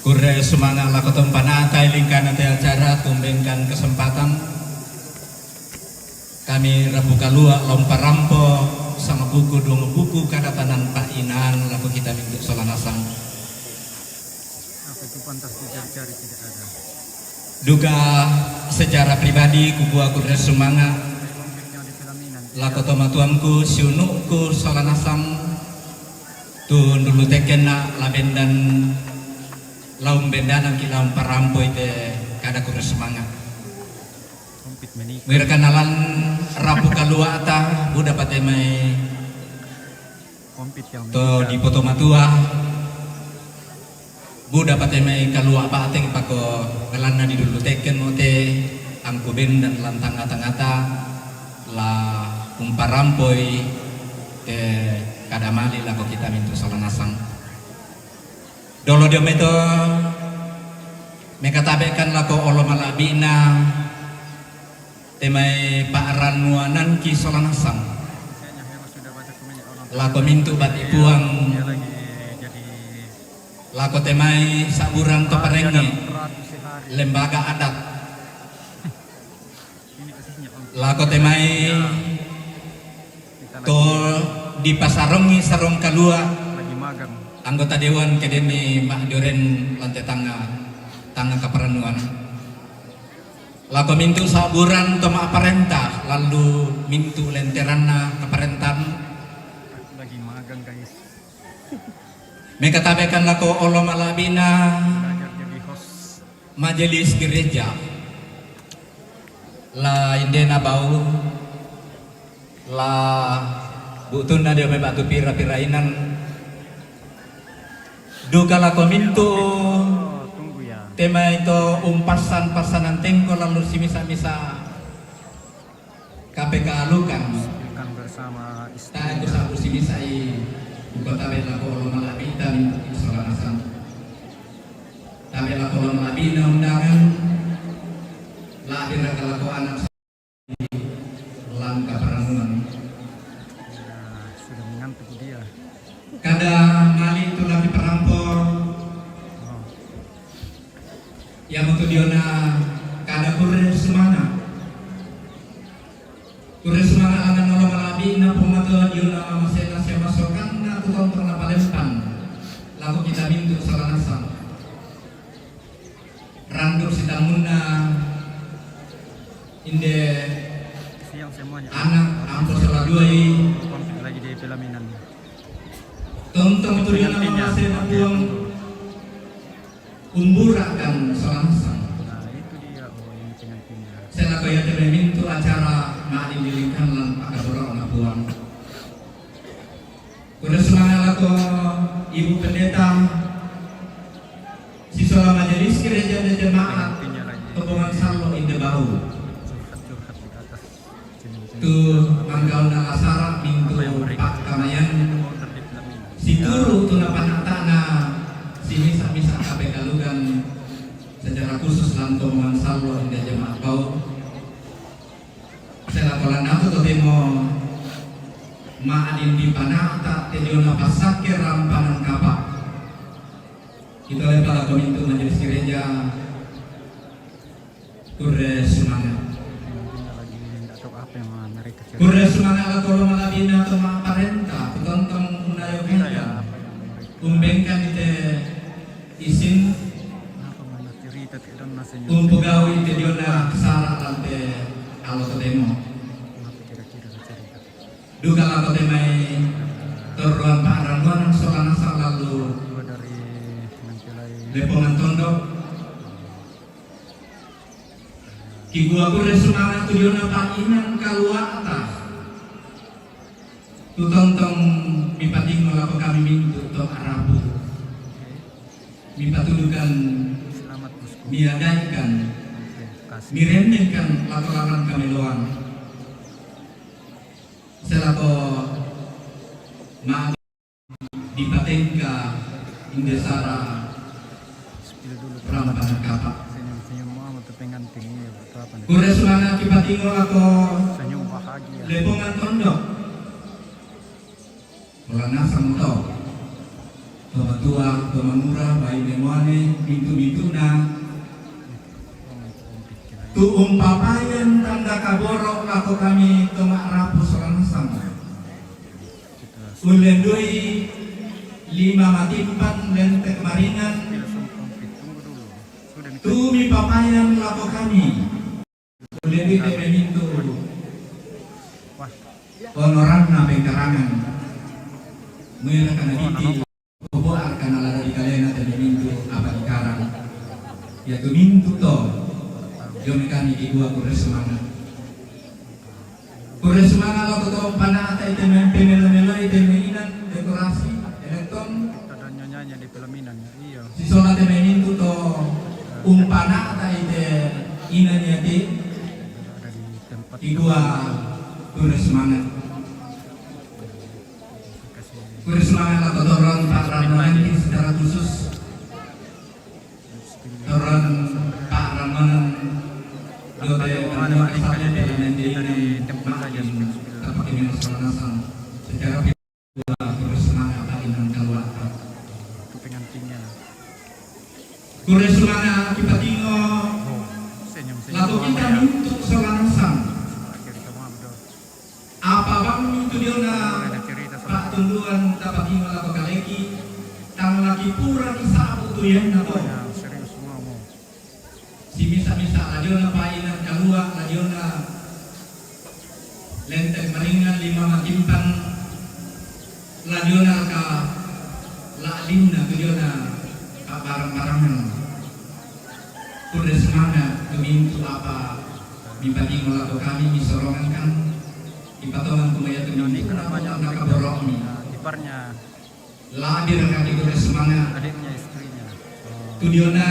Kurre sumanga' lako tompa nata lingkana te acara, tumbengkan kesempatan kami rapu kalua' la umparampo sangabuku duangabuku kadatanan pa'inaan lako kita mintu sola nasang. Apa itu pantas dicari-cari, tidak ada. Duka secara pribadi kukua kurre sumanga' lako tomatuangku, siunu'ku sola nasang, tu dulu tekkenna la bendan, la umbendanangki' la umparampoi te kada kurre sumanga'. Muirakana lan rapu kalua'ta, buda pate mai to dipotomatua, buda pate mai kalua' ba'teng pako ngalanna di dulu tekken mo te angku bendan lan tangnga-tangngata la umparampoi te kada mali lako kita mintu sola nasang. Dolo dio mai to mekatabe'kan lako olo mala'bi'na te mai pa'rannuanangki sola nasang. Lako mintu bati' Puang, lako te mai sa'burang to parengnge, lembaga adat. Lako te mai to dipasarongi sarong kalua' anggota dewan ke denni ma'dioren lan te tangnga, tangnga kaparannuan. Lako mintu sa'burang to ma'parenta, lallu mintu lenteranna kaparentan. Mekatabe'kan lako olo mala'bi'na Majelis Gereja, la indena bau, la bu'tunna dio mai batu pira-pira inan, duka lako mintu te mai to umpassan-passanan tengko lallu simisa-misa K P K Lukan. Tae' kusa'bu simisa'i, kukua tabe' lako olo mala'bi'ta mintu sola nasang. Tabe' lako olo mala'bi'na undangan, la'biraka lako ana' lan kaparannuan. Sudah mengantuk dia. Kada mali tu la kiparampo. Iamotu diona kada kurre sumanga'. Kurre sumanga' langan olo mala'bi'na Puang Matua diona mamasena sia masokanna tu tontong napalempang lako kita mintu sola nasang. Randu' sitammunna inde ana' ampo sola duai. Tontong tu diona mamasena Puang umbura'kan sola nasang. Nah, itu dia, oh, ini pengantinnya. Selako iate mintu acara ma'din dilingkan lan pakabura'na Puang. Tobongan sallo inde bau. Tu manggauna la sara mintu pakamayan, situru tu napanatana simisa-misa kapegalugan secara khusus lan tobongan sallo inde jemaat bau. Sela polanna tu totemo ma'din dipanata te diona passakke rampanan kapa. Kita lepa lako mintu majelis gereja. Kurre sumanga'. Kurre sumanga' lako lo mala'bina to ma'parenta, kutontong unnayokangkan, umbengkan ite isin, umpogau'i te diona sara' lan te allo totemo. Duka lako te mai torroan pa'rannuanan sola nasang lallu Lepongan Tondok. Kikua kurre sumanga' tu diona pa'inang kalua'ta. Tu tontong mipatingo lako kami mintu' to ma'rapu. Mipatudukan, miadaikan, mirennengkan lako lalan kamaelloan. Selaku ma dipatengka inde sara' rampanan kapa'. Senyum-senyum mamo tu pengantin, iya, buat apa nih? Kurre sumanga' kipatingo lako Senyum bahagia. Lepongan Tondok. Pola nasang to, to matua, to mangura, baine muane, mintu-mintuna. Tu umpapayan tanda kaboro' lako kami to ma'rapu sola nasang. Ullendui lima matimpan lente' maringan, tu mipapayan lako kami. Ullendui te mai mintu' onoranna pengkarangan. Muera kana diti. Obo' arkana lada dikalena te mai mintu' apa dikarang. Iatu mintu' to, dio mai kami dikua kurre sumanga'. Kurre sumanga' lako to umpana'ta ite mai pemelo-meloi te mai inan dekorasi, elektron. Ada nyonya-nyonya di pelaminan, iya. Sisola te mai mintu' to umpana'ta ite inan iate. Ada di tempat. Dikua kurre sumanga'. Kurre sumanga' lako torroan pa'rannuanan secara khusus. Torroan pa'rannuanan dio te pa'rannuanan sallo te inan, ma'din tapake melo sola nasang secara virtual. Kurre sumanga' pa'inang kalua'ta. Itu pengantinnya. Kurre sumanga' kipatingo lako kita mintu' sola nasang. Apa bang tu diona pa'tunduan tapatingo lako kaleki, tang laki pura kisa'bu tu ianna to. Simisa-misa la diona pa'inang kalua', la diona lente' maringan lima matimpan, la diona raka la'linna tu diona pa'barang-barangan. Kurre sumanga' tu mintu' apa mipatingo lako kami misorongankan. Ipatongan kumua iatu mintu' na tanda kaboro'mi. La'bi raka dikurre sumanga'. Tu diona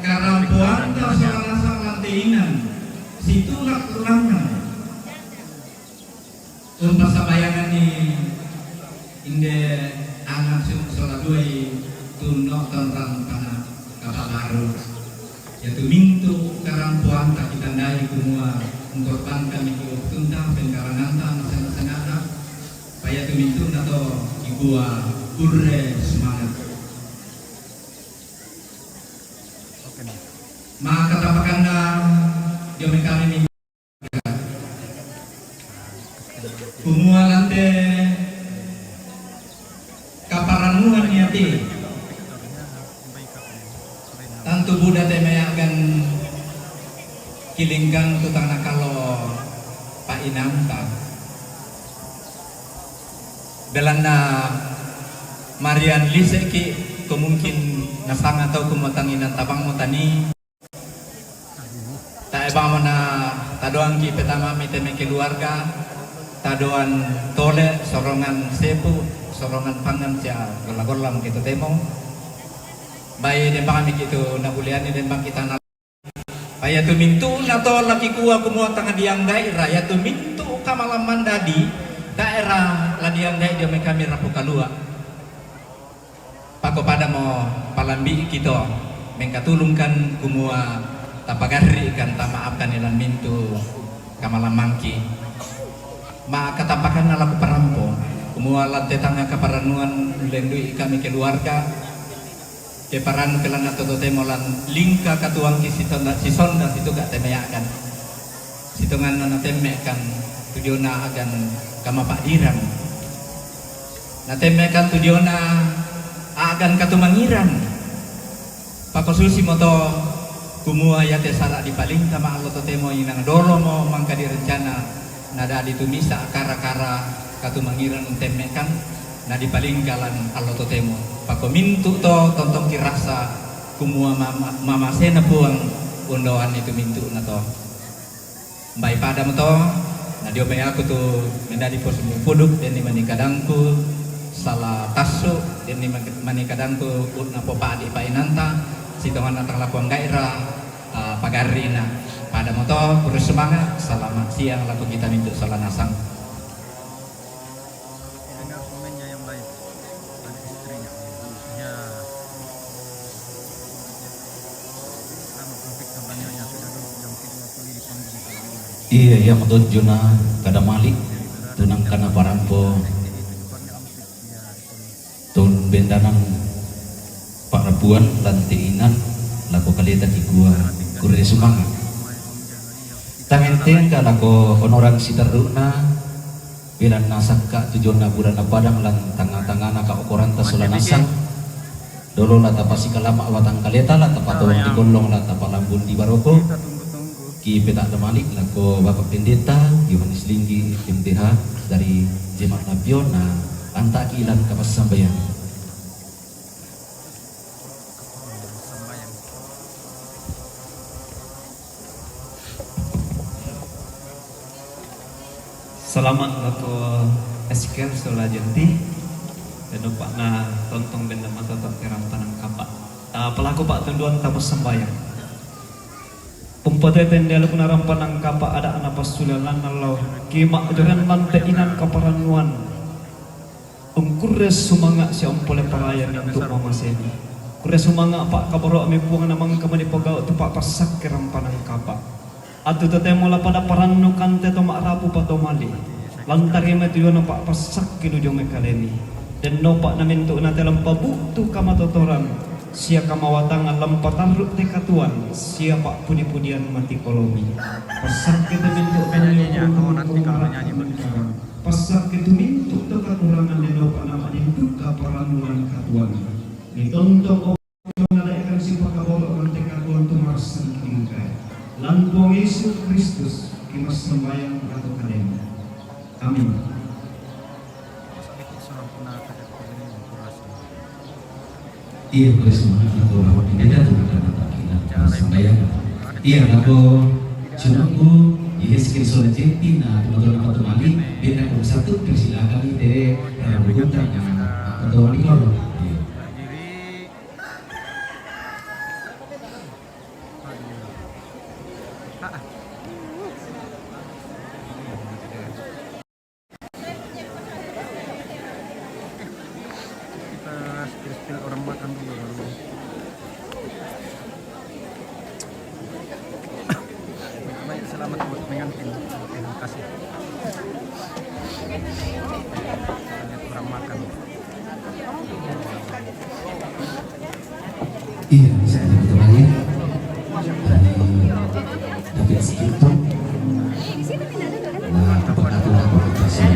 karampoanta sola nasang lan te inan situla' tulanna. Umpassambayanganni inde ana' sisola duai tu no'ton rampana kapa' baru. Iatu mintu' karampoanta kitandai kumua ungkorbankan miki waktunta, pengkaranganta, masenna-senna'na, pa iatu mintu'na to kikua kurre sumanga'. Makatapakanna dio mai kami kumua lan te kaparannuan iate. Tantu buda te mai a'gan kilinggang tu tang nakallo pa'inanta. Belanna marian lise'ki', ko mungkin nasanga tau kumua tang inang tabangmo tani. Tae' bangmo na tadoangki' petama' mai te mai keluarga, tadoan tole, sorongan sepu, sorongan pangngan sia golla-golla maki totemo. Bai dembang maki tu nabulianni dembang kita na Iatu mintu'na to la kikua kumua tang diangga'i ra, iatu mintu' kamalamman dadi, tae' ra la diangga'i dio mai kami rapu kalua'. Pako padamo palambi'ki to, mengkatulungkan kumua tapagarri'kan, tama'apkan ilan mintu' kamalammangki. Ma'katampakanna la kuparampo, kumua lan te tangnga kaparannuan ullendu'i kami keluarga, ke parannu ke lan atau totemo lan lingka katuangki sitonda, sisonda situka temme'kan. Sitonganna natemme'kan tu diona a'gan kamapa'dirang. Natemme'kan tu diona a'gan katumangirang. Pakosusimo to, kumua iate sala' dipalingka ma'allo totemo inang dolomo mangka direncana, nadadi tu misa' kara-kara katumangirang temme'kan, nadipalingka lan allo totemo. Pakomintu' to tontongki rasa, kumua mama-, mamasena Puang undoanni tu mintu'na to. Mbai padamo to, na dio mai aku tu mendadi posumbu puduk, denni mani kadangku sala tassu, denni mani kadangku unna popadi painanta, sitonganna tang lakuang gaira, ah, pagarrina. Padamo to, kurre sumanga', salama' siang lako kita mintu' sala nasang. Iya, iya, matonjona kada mali', tunangkana parampo, tun bendanan pa'rapuan lan te inan, lako kaleta kikua, kurre sumanga'. Tamentenga lako onorang siterru'na, Belanna sakka' tu jonna bulanna padang lan tangnga-tangngana kaokoranta sola nasang. Dolo la tapasikalama' watang kaleta, la tapatolong di gollong, la tapalambun di baroko. Ki peta'da mali' lako Bapak Pendeta Yohanes Linggi, M T H, dari Jemaat Lampion, na anta'ki lan kapassambayang. Salama' lako Ezekiel sola Jenti, dan upa'na tontong benna matoto' terang panangkapa'. Ah, pelaku pa'tunduan tapassambayang. Umpateten dialogna rampa nangkapa' ada'na passulean lan allo, ki ma'joren lan te inan kaparannuan. Ungkurre sumanga' sia umpole paraya mintu' mamasena. Kurre sumanga' pa'kaboro'mi Puang na mangka manipogau' tu pa'passakke rampa nangkapa'. Attu totemo la pada parannukan te to ma'rapu patomali. Lantarimai tu diona pa'passakke lu jomai kalemi. Dennopa na mintu'na te lampa bu'tu kamatotoran sia kamawatangan lampa tarru' te katuoan sia pa'pudi-pudian mati kolomi. Passakke te mintu' kalemi. Passakke tu mintu' to kakurangan, dennopa na ma'dinduka parannuan katuoan. Mitontong o Puang, nada'kan sipakaboro' lan te katuoan tu marassan lingkai. Lan Puang Yesus Kristus ki massambayang lako kalemi. Amin. Iya, boleh semangat atau rawat ini dah tuh, karena tak kira sembahyang. Iya, aku cuma aku, iya, sekali solat jenti, nah, teman-teman apa tuh mali, beda kalau satu, persilakan nih, deh, eh, berhutang, nah, atau mali kalau, iya. Kita spill-spill orang makan dulu, baru. Baik, selamat buat pengantin. Terima kasih. Kita lihat orang makan. Iya, bisa kita kembali. Dari David Sitinto. Nah, tempat aku, tempat kita sih.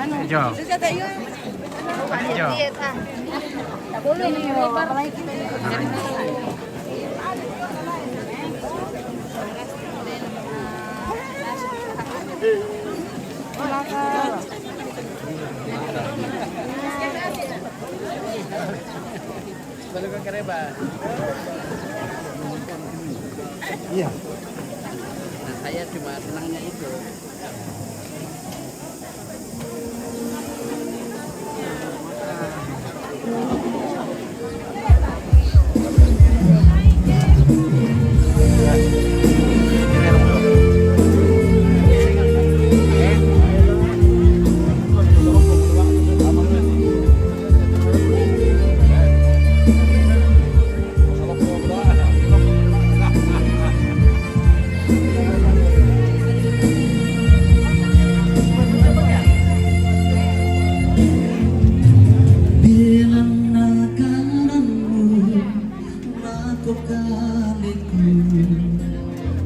Anu, Ijo. Terus kata, iya. Hijau. Diet, ah. Tak boleh ni, apalagi kita ni. Baru ke kereba. Iya. Nah, saya cuma senangnya itu. Bilang nakaranmu, lako kaleku,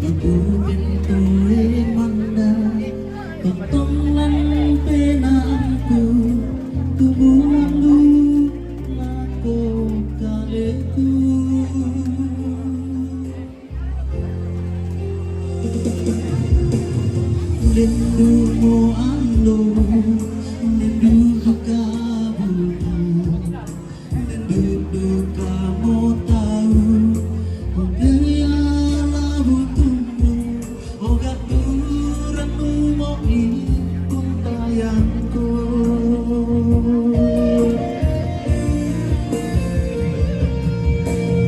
ibu pintu emanda, totong lan penangku, tubuhanmu, lako kaleku. Lendu mo ando, lendu kabubu, lendu duka mo tau, kaya labu tumbu, oga turang mo i kuntayangku.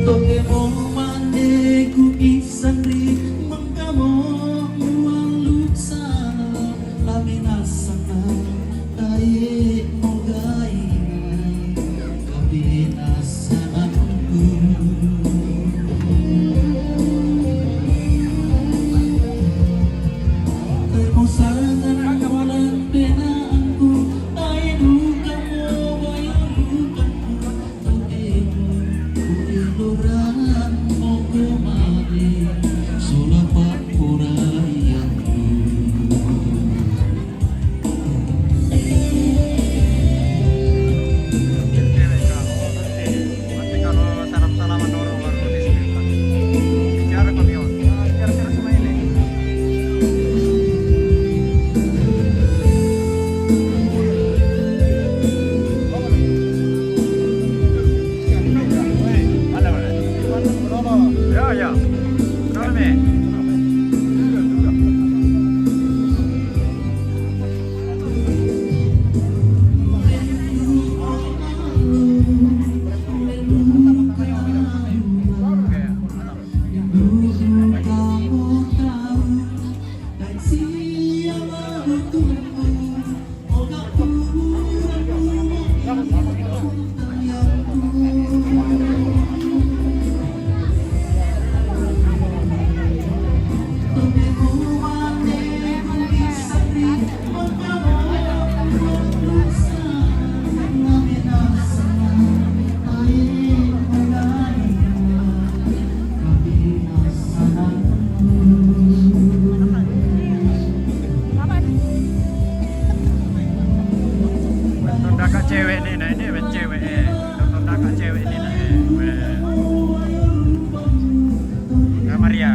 Toke mo mande ku isan ri mengkamo muang luksa laminasana tae mo gainai. Nanti kalau salam-salaman orang baru di sini, bicara kami, oh, bicara-bicara sama ini. Ada, ada. Ya, ya. Kenapa, Mi? Nonton kakak cewek ni, nah ini cewek eh. Nonton kakak cewek ni, nah eh. Weh. Nah, Maria.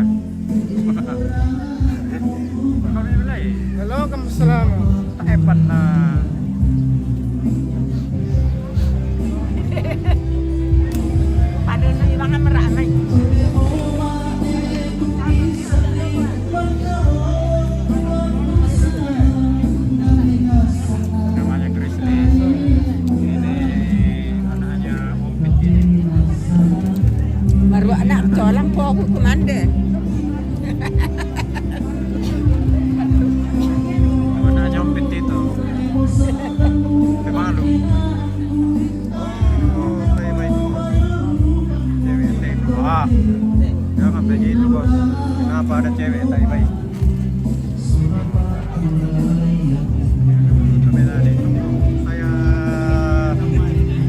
Kami mulai. Halo, kamu salam. Tak hebat lah. Pada nang ilangan merak, mai. Namanya Christine. Ini anaknya Om Pit ini. Baru anak colang po aku kemande. Anaknya Om Pit itu. Pemalu. Oh, tai baik. Cewek tai. Wah, jangan begitu, Bos. Kenapa ada cewek tai baik? Saya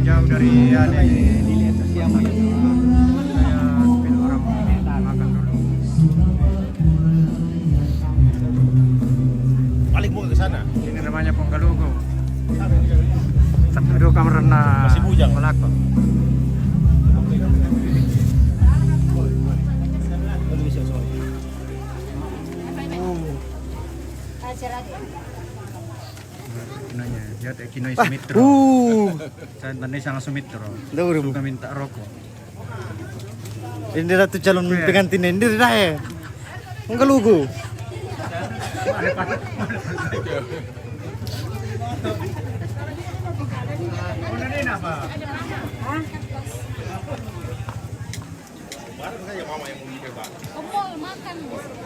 jauh dari, ya, ini. Saya spill orang makan dulu. Balik mau ke sana. Ini namanya Pongkalugo. Sampai dua Kamarna Masih bujang. Malaka. Kinoi, dia te kinoi sumitro. Uh, Saya tandai sangat sumitro. Dauri mu. Suka minta rokok. Ini ratu calon pengantin ini dah eh. Enggak lugu.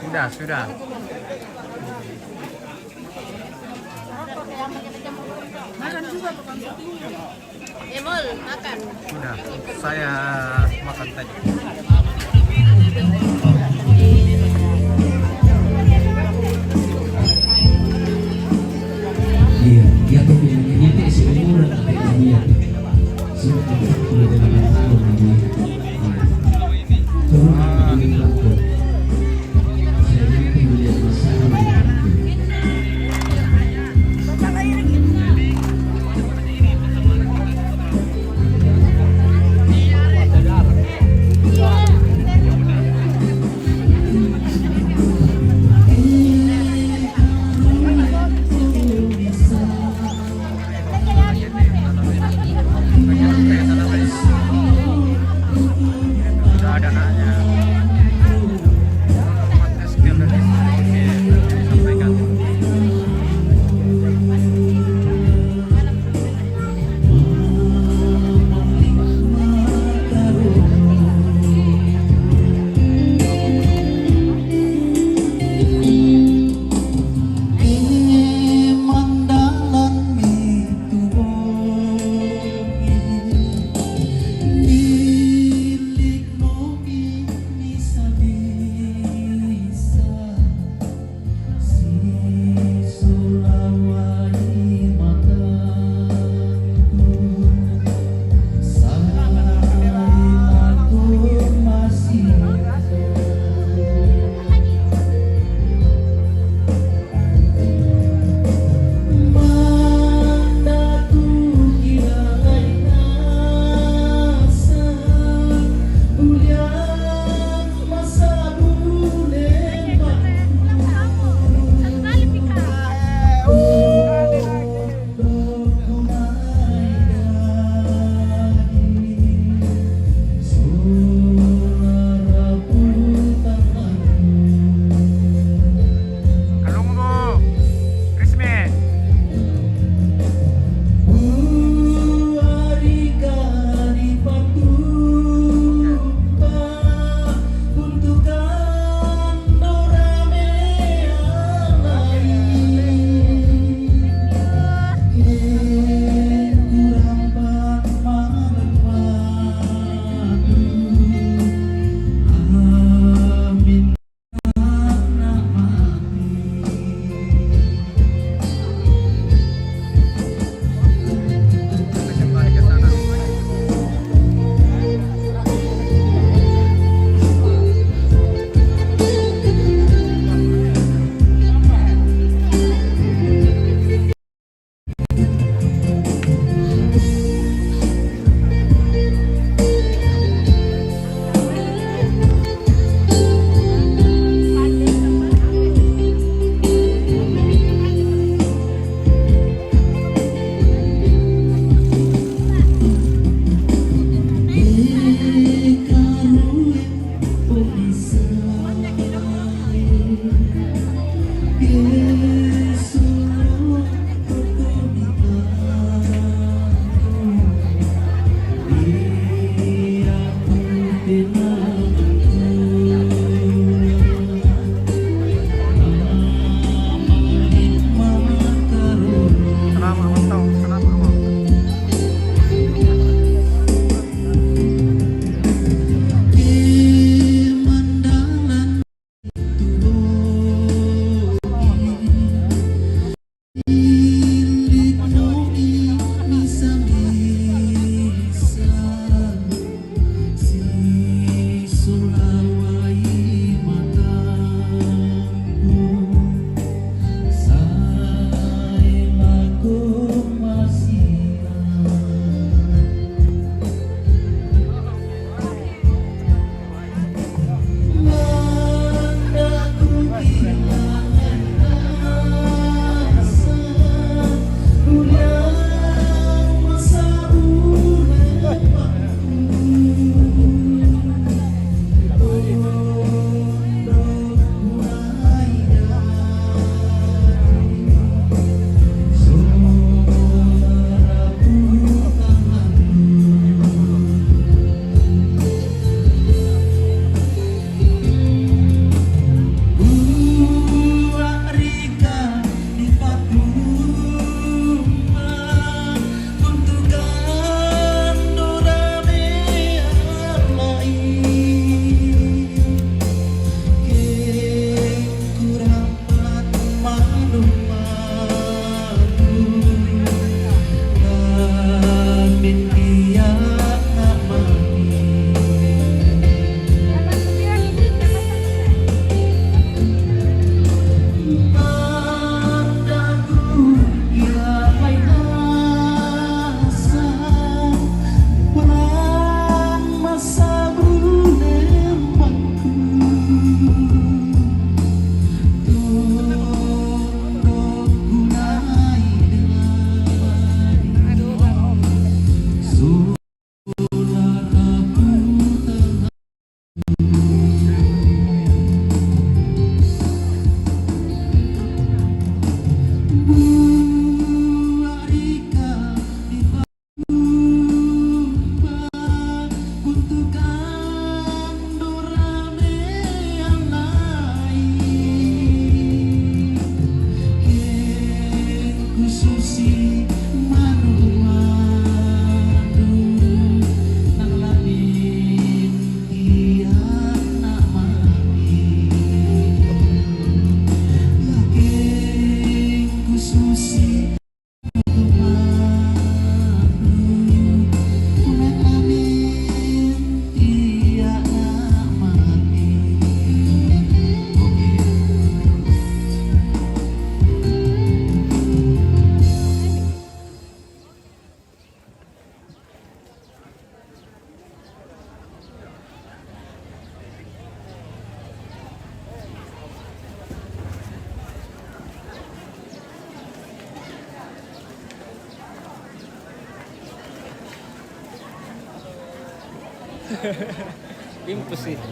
Sudah, sudah. Emol, makan. Sudah, saya makan tadi. Iya, iya tuh, iya, iya, iya, iya, iya, iya, iya. Impossible.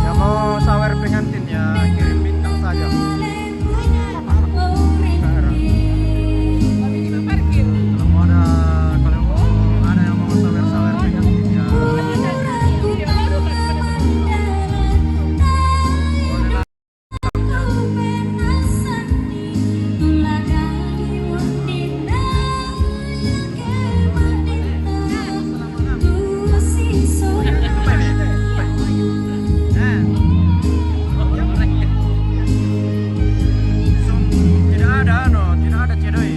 Yang mau sawer pengantin ya, kirim bintang saja. Kalau mau ada, kalau mau ada yang mau sawer-sawer pengantin ya. Tidak ada, no, tidak ada cedoi.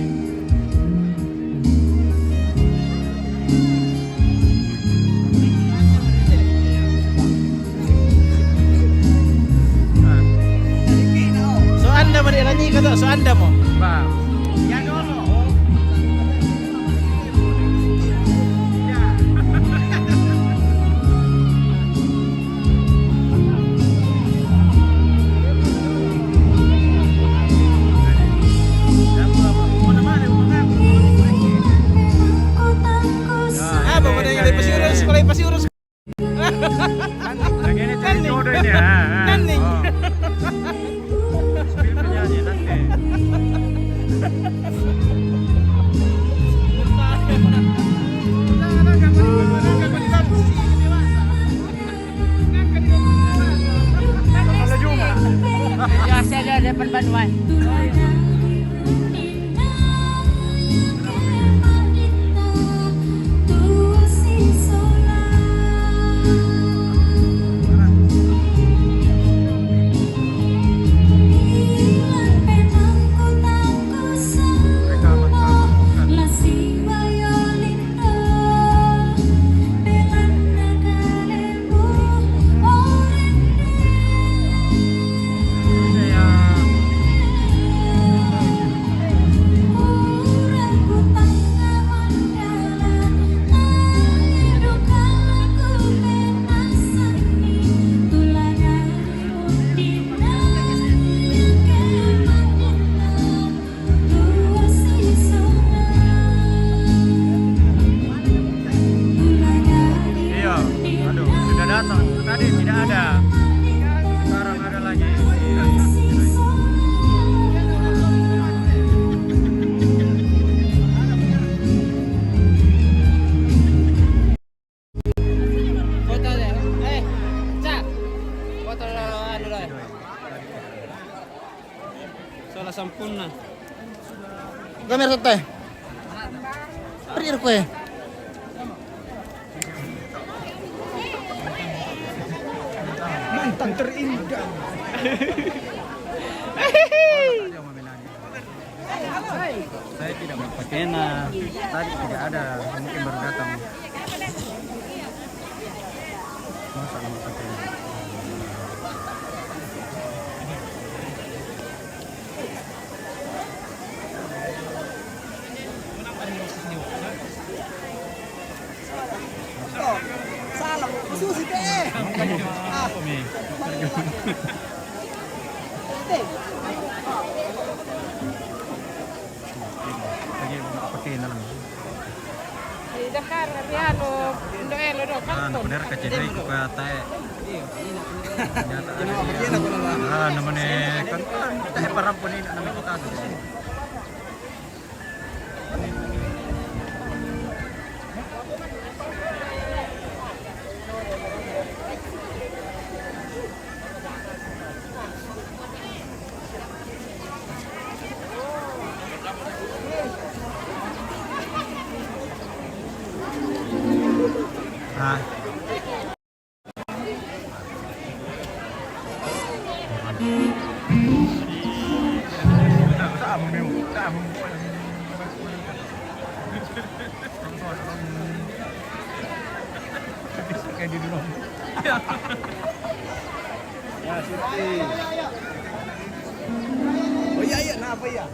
So anda mo, di nani ka to? So anda mo? Ba. Apa mo na yung ipasiuros? Lagi ini cari jodoh ini, ha, ha. Nanding. Oh. Spill penyanyi nanti. Kamera teh. Pergi kue. Mantan terindah. Saya tidak mau pakai na, tadi tidak ada, mungkin baru datang. Masa mau pakai na? Salah, susi teh. Ah. Lagi mau pakai na lang. Di Dakar, tapi anu, Indo Elo do, ah, kanton. Bener ka cedera ko kaya tae. Nyata ada dia. Ah, namanya kan tae parampun ini namanya kita. Ah. Kayak di dulu. Ya, Siti. Oh iya, iya, kenapa ya?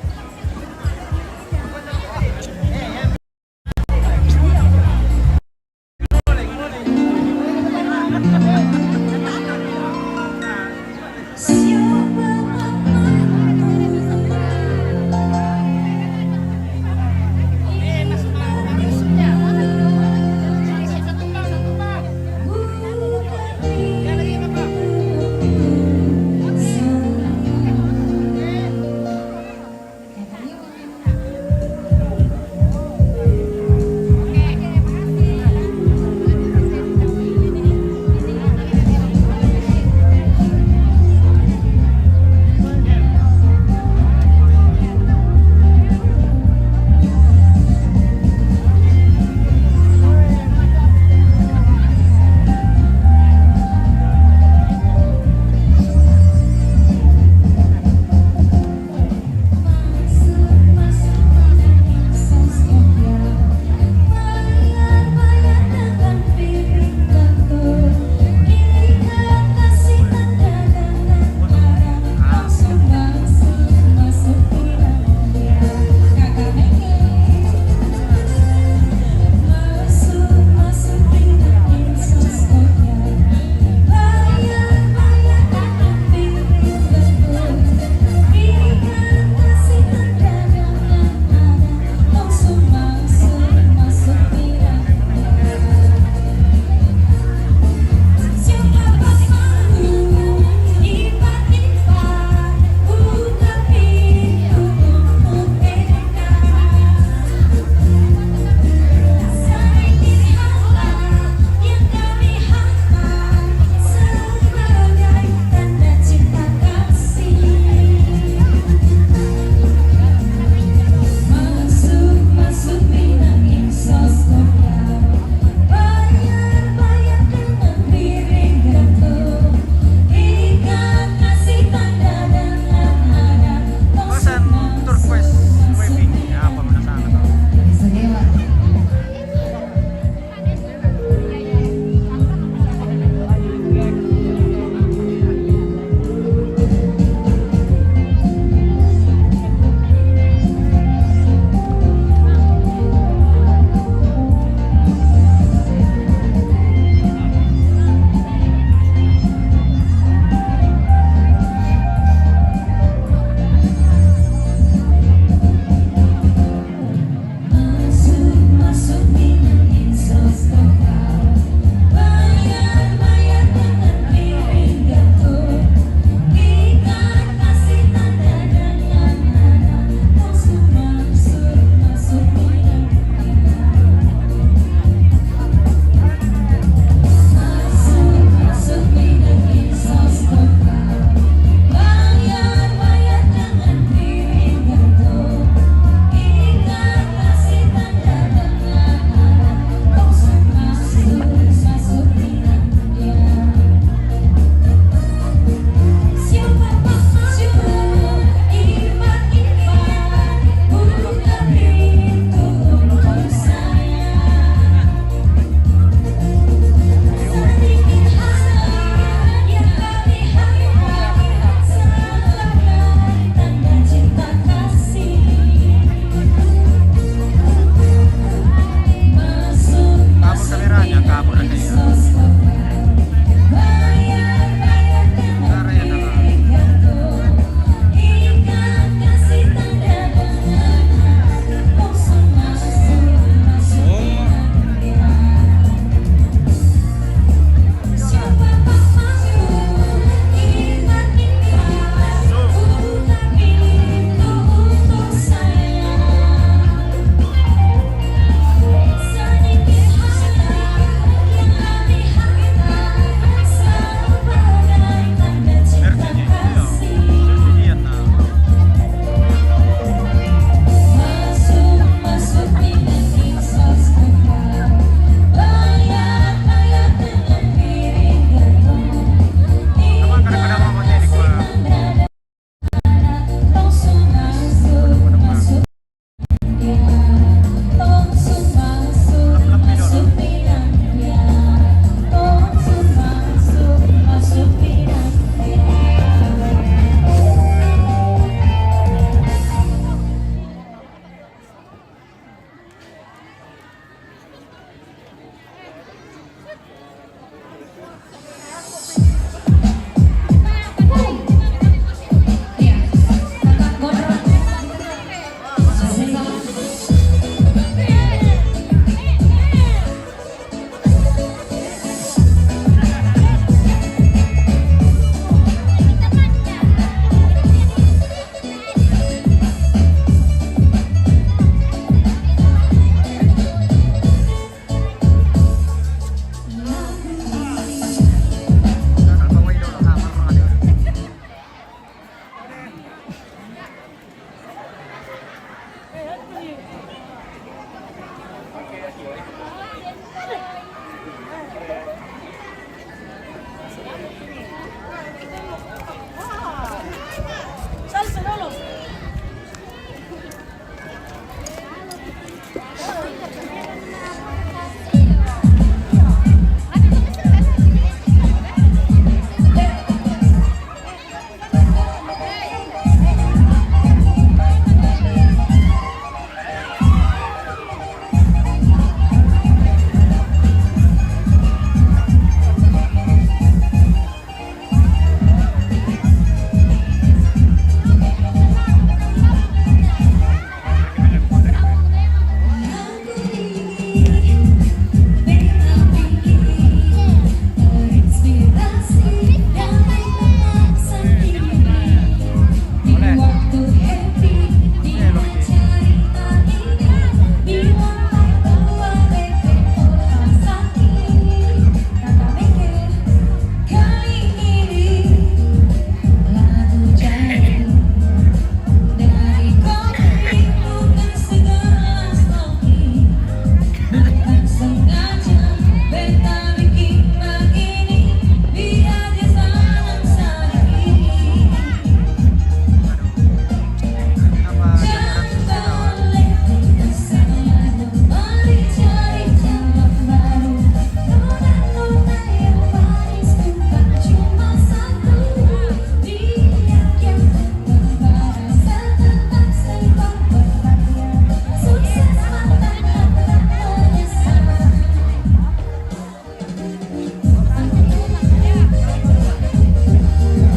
Pesan turquoise waving, ya, apa mana sana tuh?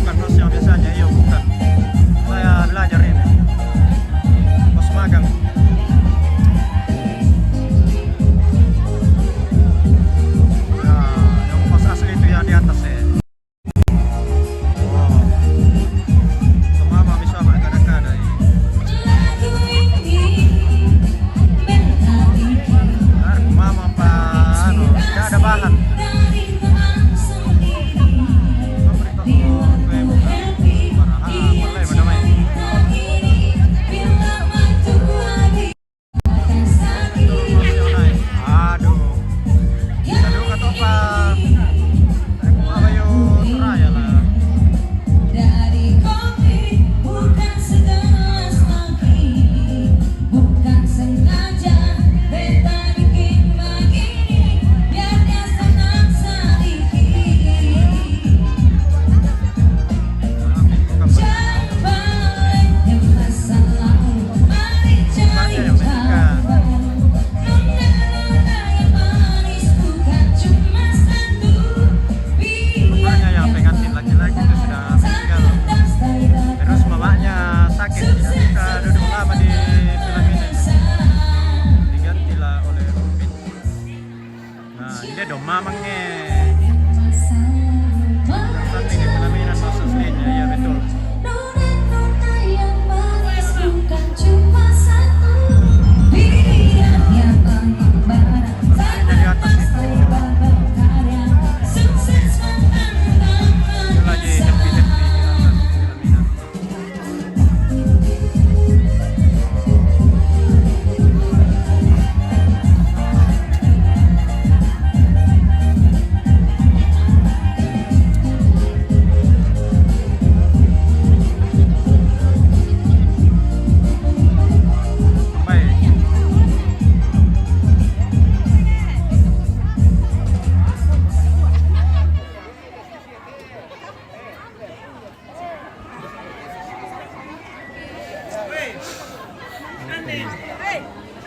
Bukan bos yang biasanya, iya, bukan. Saya belajar ini. Bos magang. Ya, yang bos asli itu yang di atas ya. Wow. Semua mah bisa, Mak, kadang-kadang. Ah, mama pa, anu, tidak ada bahan. Aduh. Aduh, kata apa? Aku mau ayo seraya lah. Rupanya yang pengantin laki-laki itu sudah meninggal. Terus mamanya sakit, tidak bisa duduk lama di pelaminan. Digantilah oleh Rumpin. Nah, ini dia dong mamangnya. Yang satu ini pelaminan maksud aslinya, iya betul. Aslinya di atas itu. Dia lagi happy-happy di atas pelaminan. Baik.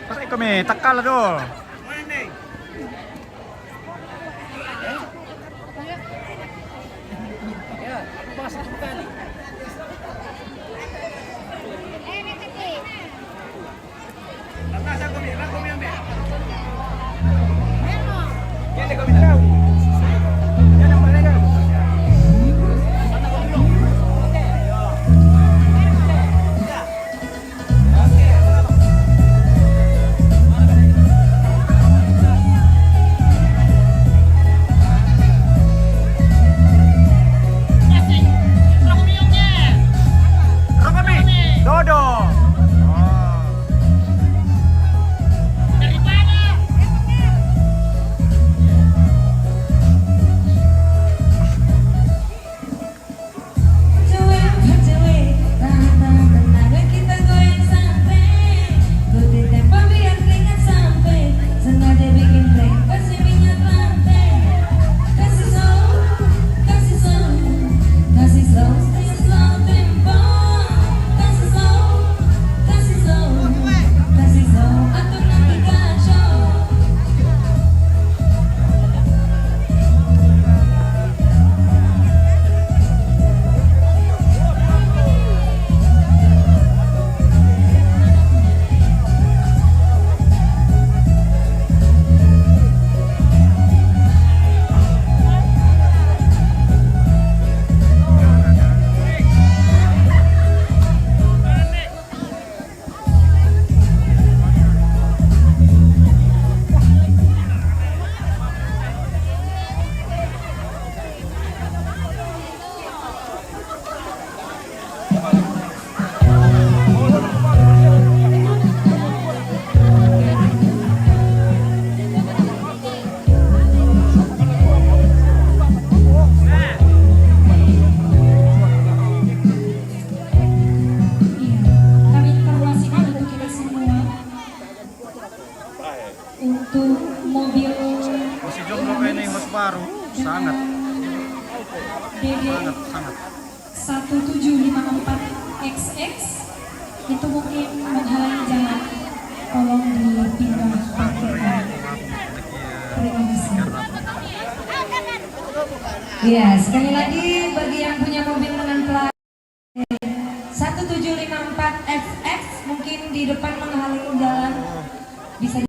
Tarik kami, takal tu. Sangat, D D sangat, sangat. Satu tujuh lima empat X X itu mungkin menghalangi jalan. Tolong dipindah parkirkan. Terima kasih. Ya, sekali lagi bagi yang punya mobil dengan plat satu tujuh lima empat X X mungkin di depan menghalangi jalan. Bisa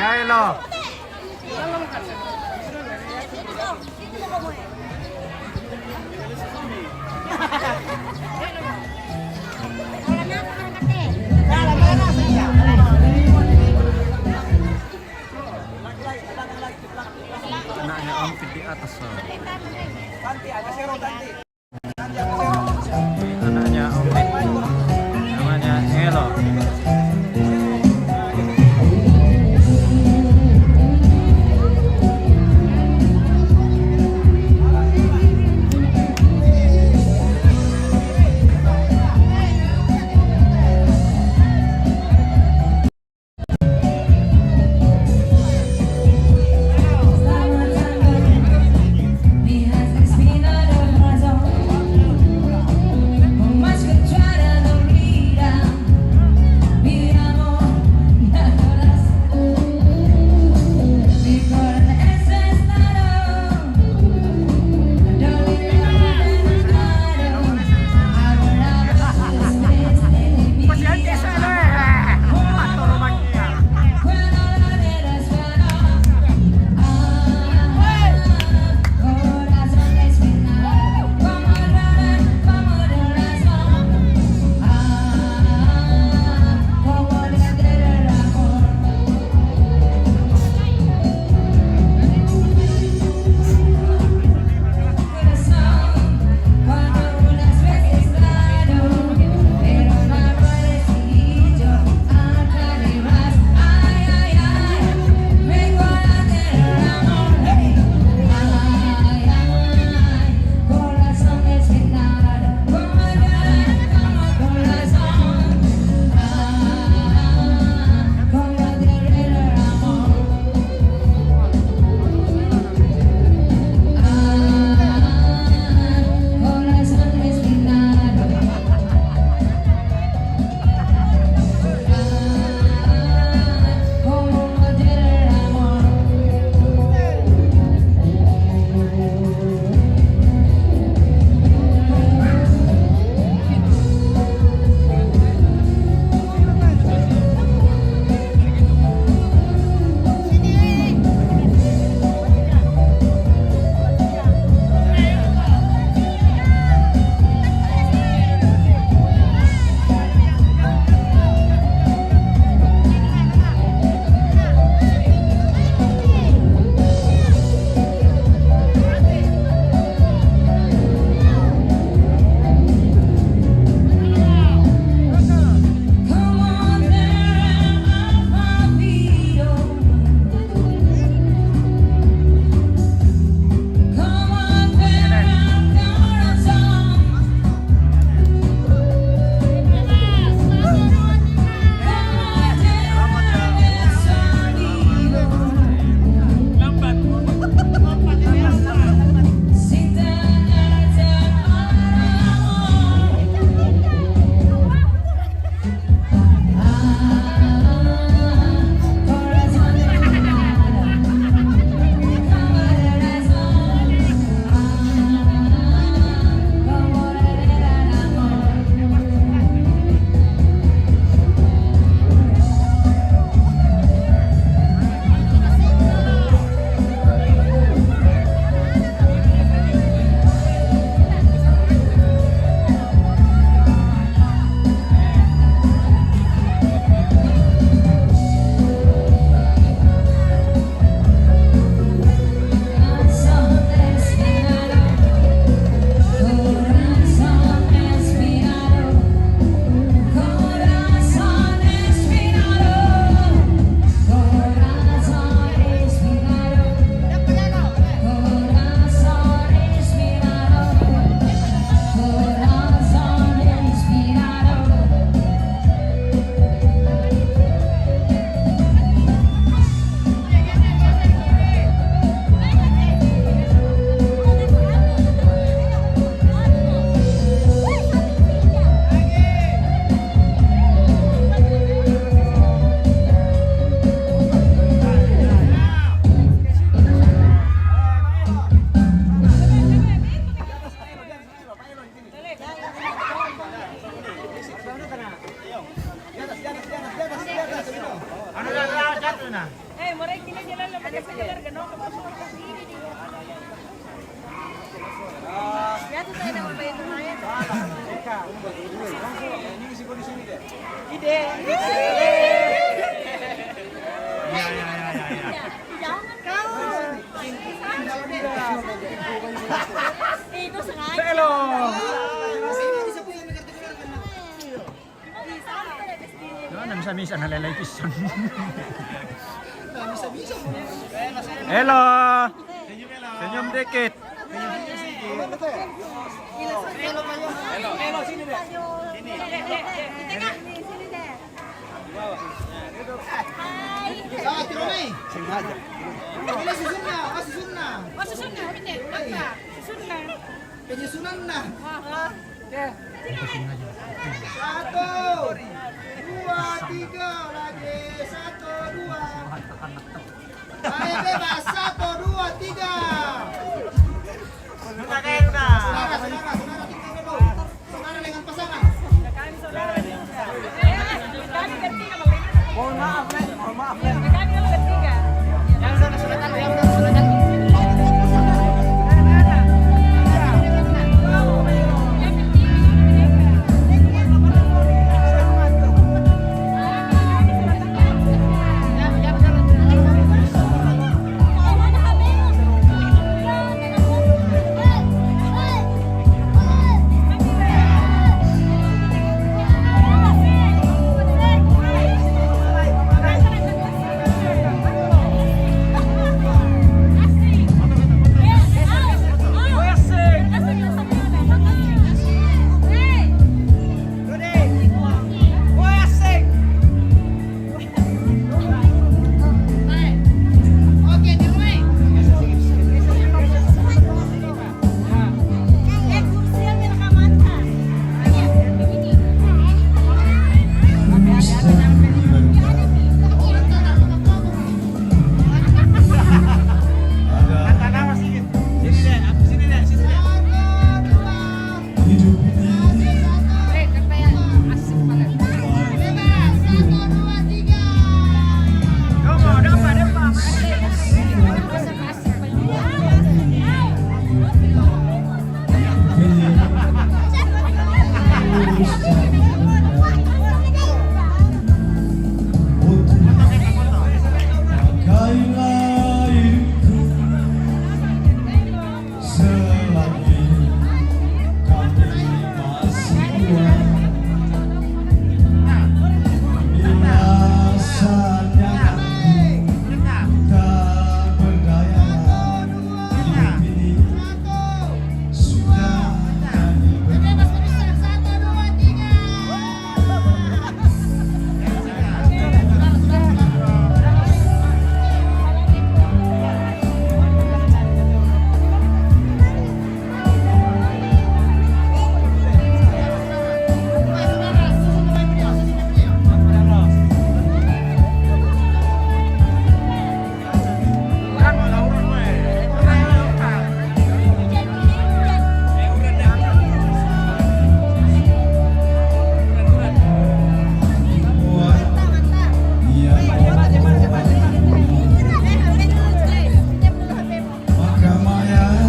Ya, lo. Anaknya Om di atas. Ya, tuh, saya udah mau bayar lumayan. Ide. Iya, iya, iya, iya, iya. Jangan kau. Itu sengaja. Selo. Bisa. Nah, bisa-bisa na lelay pisan. Halo. Senyum dikit. Ah, Tiromi. Sengaja. Ini susunna, ah, susunna. Oh, susunna, bener. Apa? Susunna. Penyusunanna. Wah, wah. Satu, dua, tiga, lagi. Satu, dua. Ayo bebas. Satu, dua, tiga. Saudara, saudara, saudara, tinggal dulu. Saudara dengan pasangan. Mohon maaf, Nek. Mohon maaf, Nek.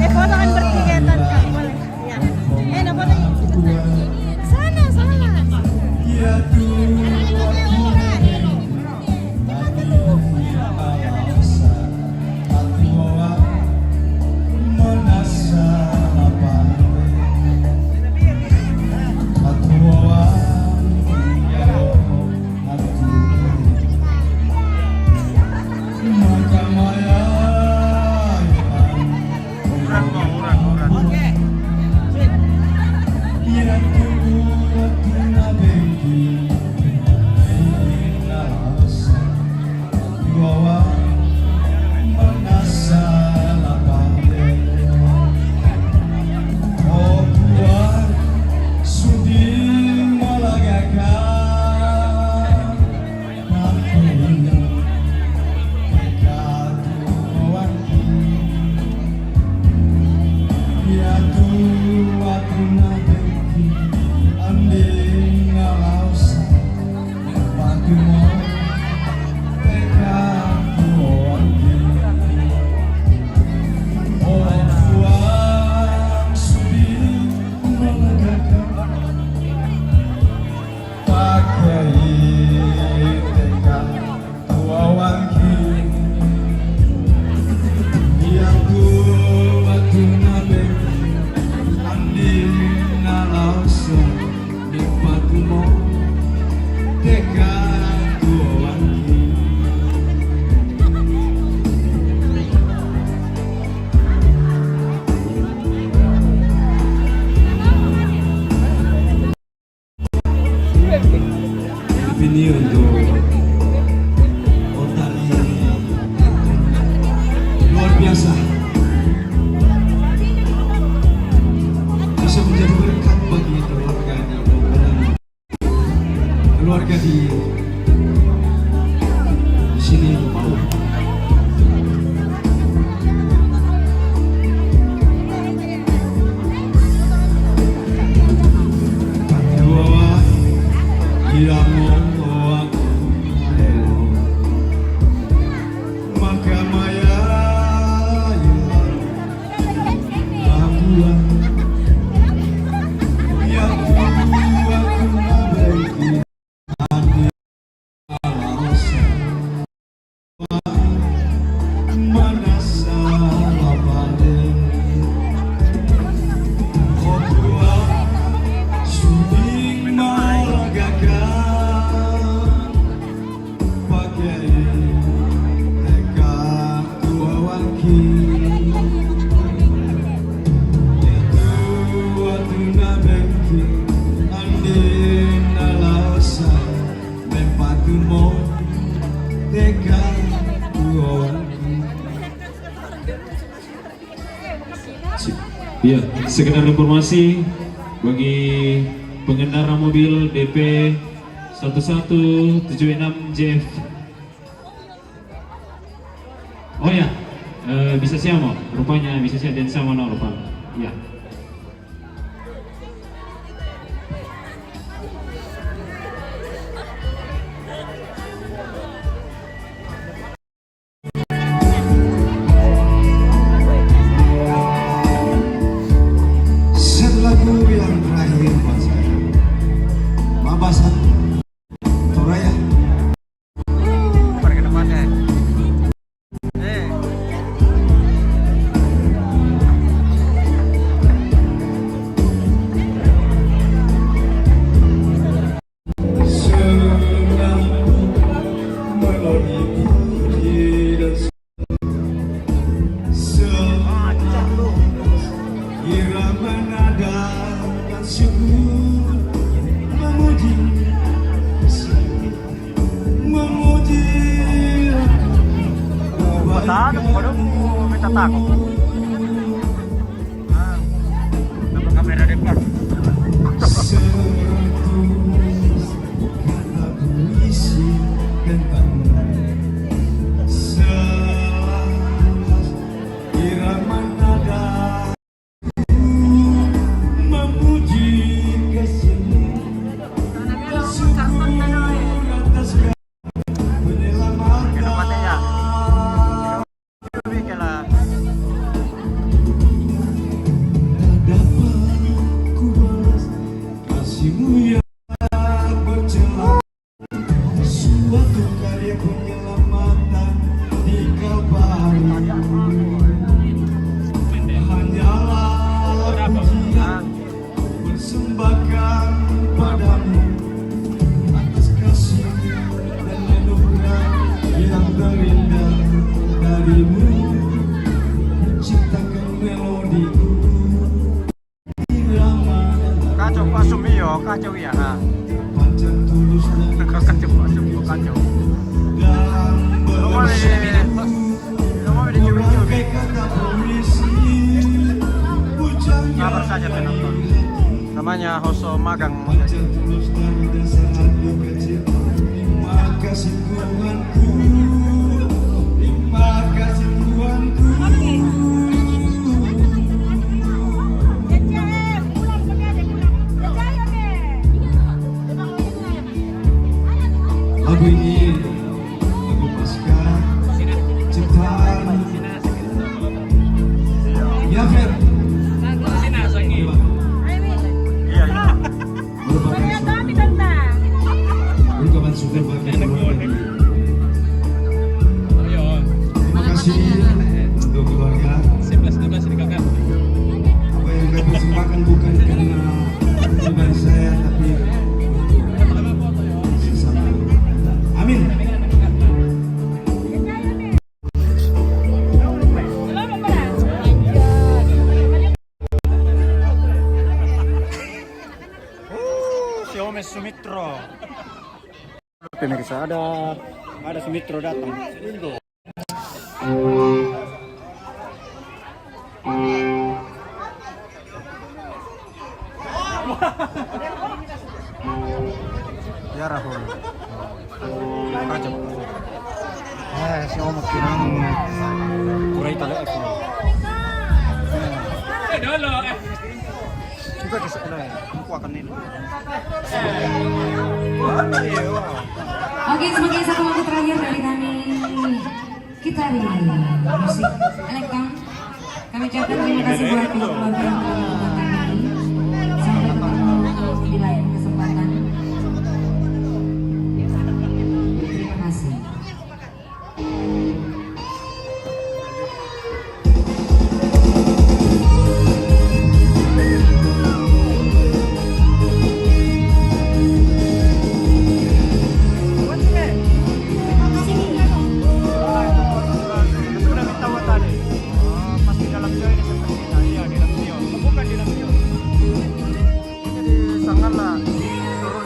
Eh, foto kan bertiga, Tan, Kak. Boleh. Ya. Eh, nah, foto yang sebentar. Sana, sana. Ya, sekedar informasi bagi pengendara mobil D P satu satu tujuh enam J F. Oh ya, eh, bisa siamo? Rupanya bisa siamo dan sama no rupanya. Ya. Set lagu yang terakhir buat saya. Mabasan Toraya. Kota ada, bodoh, minta takut. Ah, dapat kamera depan. Kacau, Pak Sumi, yo, kacau, iya, ha. Kacau, Pak Sumi, kacau. Rumah ini, rumah ini cewek-cewek. Sabar saja, penonton. Namanya Hoso Magang. Lagu ini, lagu Pasca, ciptaan Yafer. Iya, iya. Merupakan suatu ungkapan syukur bagi keluarga. Terima kasih untuk keluarga. Apa yang kami persembahkan bukan karena pribadi saya, tapi untuk sesama. Amin. Oh, si Ome Sumitro. Ada, ada Sumitro datang. Ya, Rahul. Macam. Eh, si Omak bilang, kurai tali aku. Eh, dulu, eh. Juga ke sekolah, ya. Aku akan ini. Oke, sebagai satu lagu terakhir dari kami, kita di musik elektron. Kami ucapkan terima kasih buat keluarga yang telah menonton kami. Sampai ketemu di lain kesempatan. Terima kasih. Jadi, sangatlah turun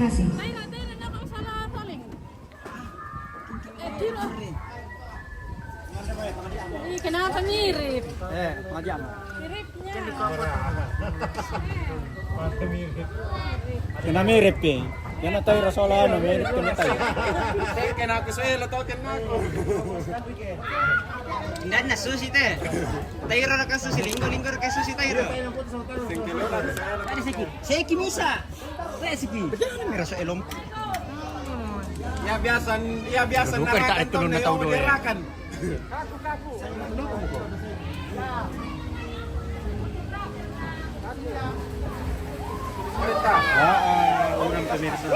Ay, natin, anak, ang sala, saling. Eh, tira. Eh, kenapa mirip? Eh, pengajian. Miripnya. Kena mirip, Pi. Kena tahi rasola, no, mirip kena tahi. Kena aku, saya letakkan aku. Ndak na susi te. Tahi ra ka susi, linggo, linggo ra ka susi tahi ra. Ada siki. Siki misa. Siki. Bagaimana mi raso elom? Ya biasa, ya biasa. Bukan narakan tak itu tong nona tahu doa. Narakan. Ah, ah, orang pemirsa.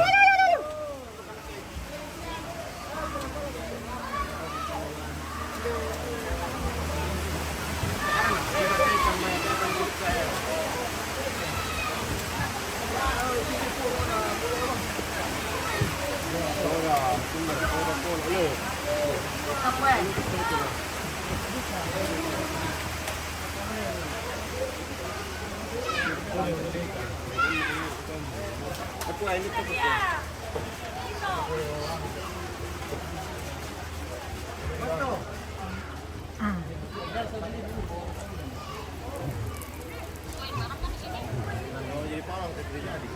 Jadi pawang tak jadi.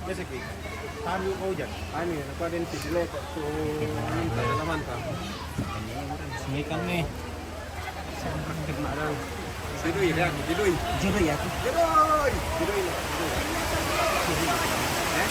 Biasa ki. Tahan dulu kau hujan. Anu, aku ada yang sisi lekok tu. Mantap, mantap. Semikan nih. Sidoi, lihat, sidoi. Sidoi ya, aku. Sidoi, sidoi, sidoi. Eh?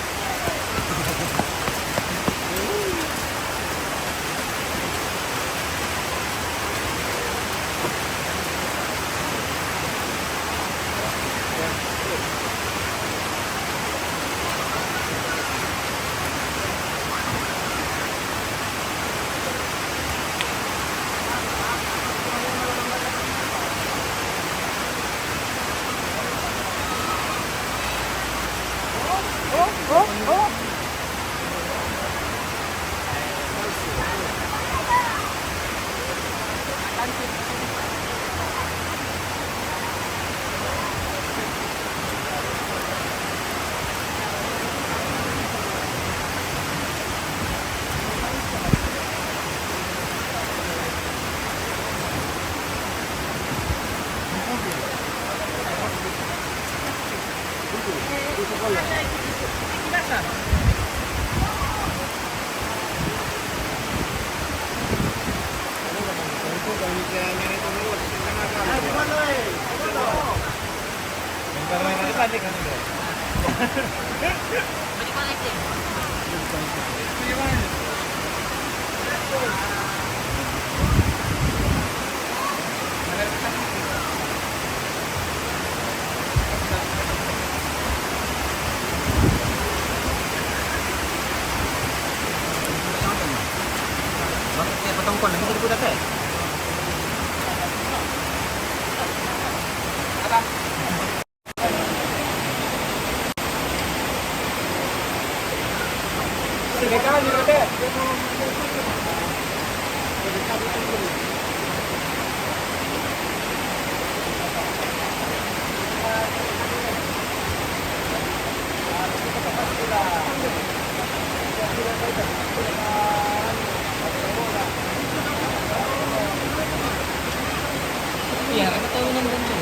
Iya, karena tahu dengan ganti.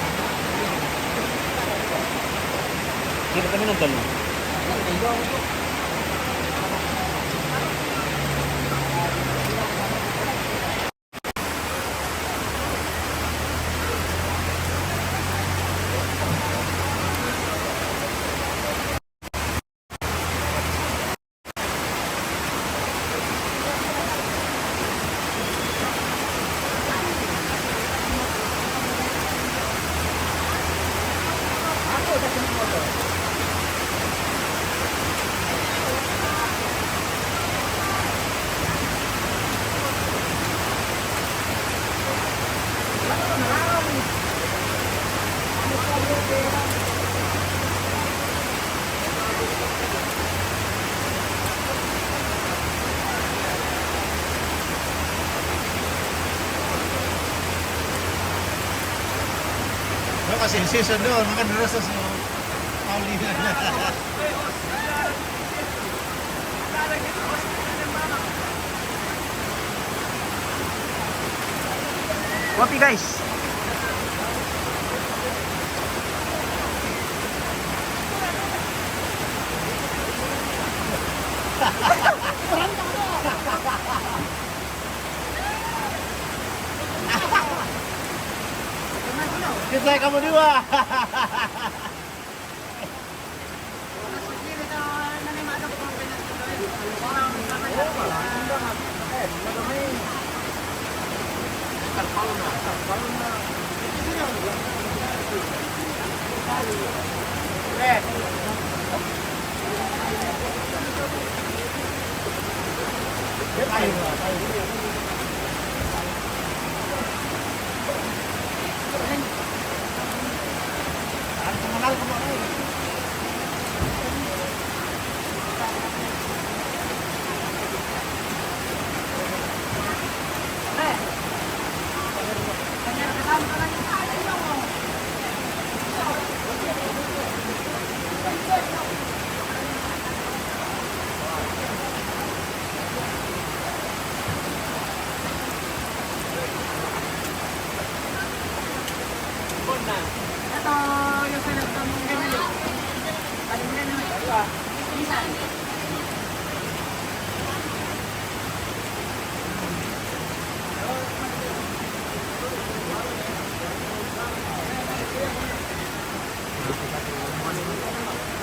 Kita kami nonton. Kasi season doon, maganda na sa so, Pauli. Kopi, guys. Kisah kamu dua.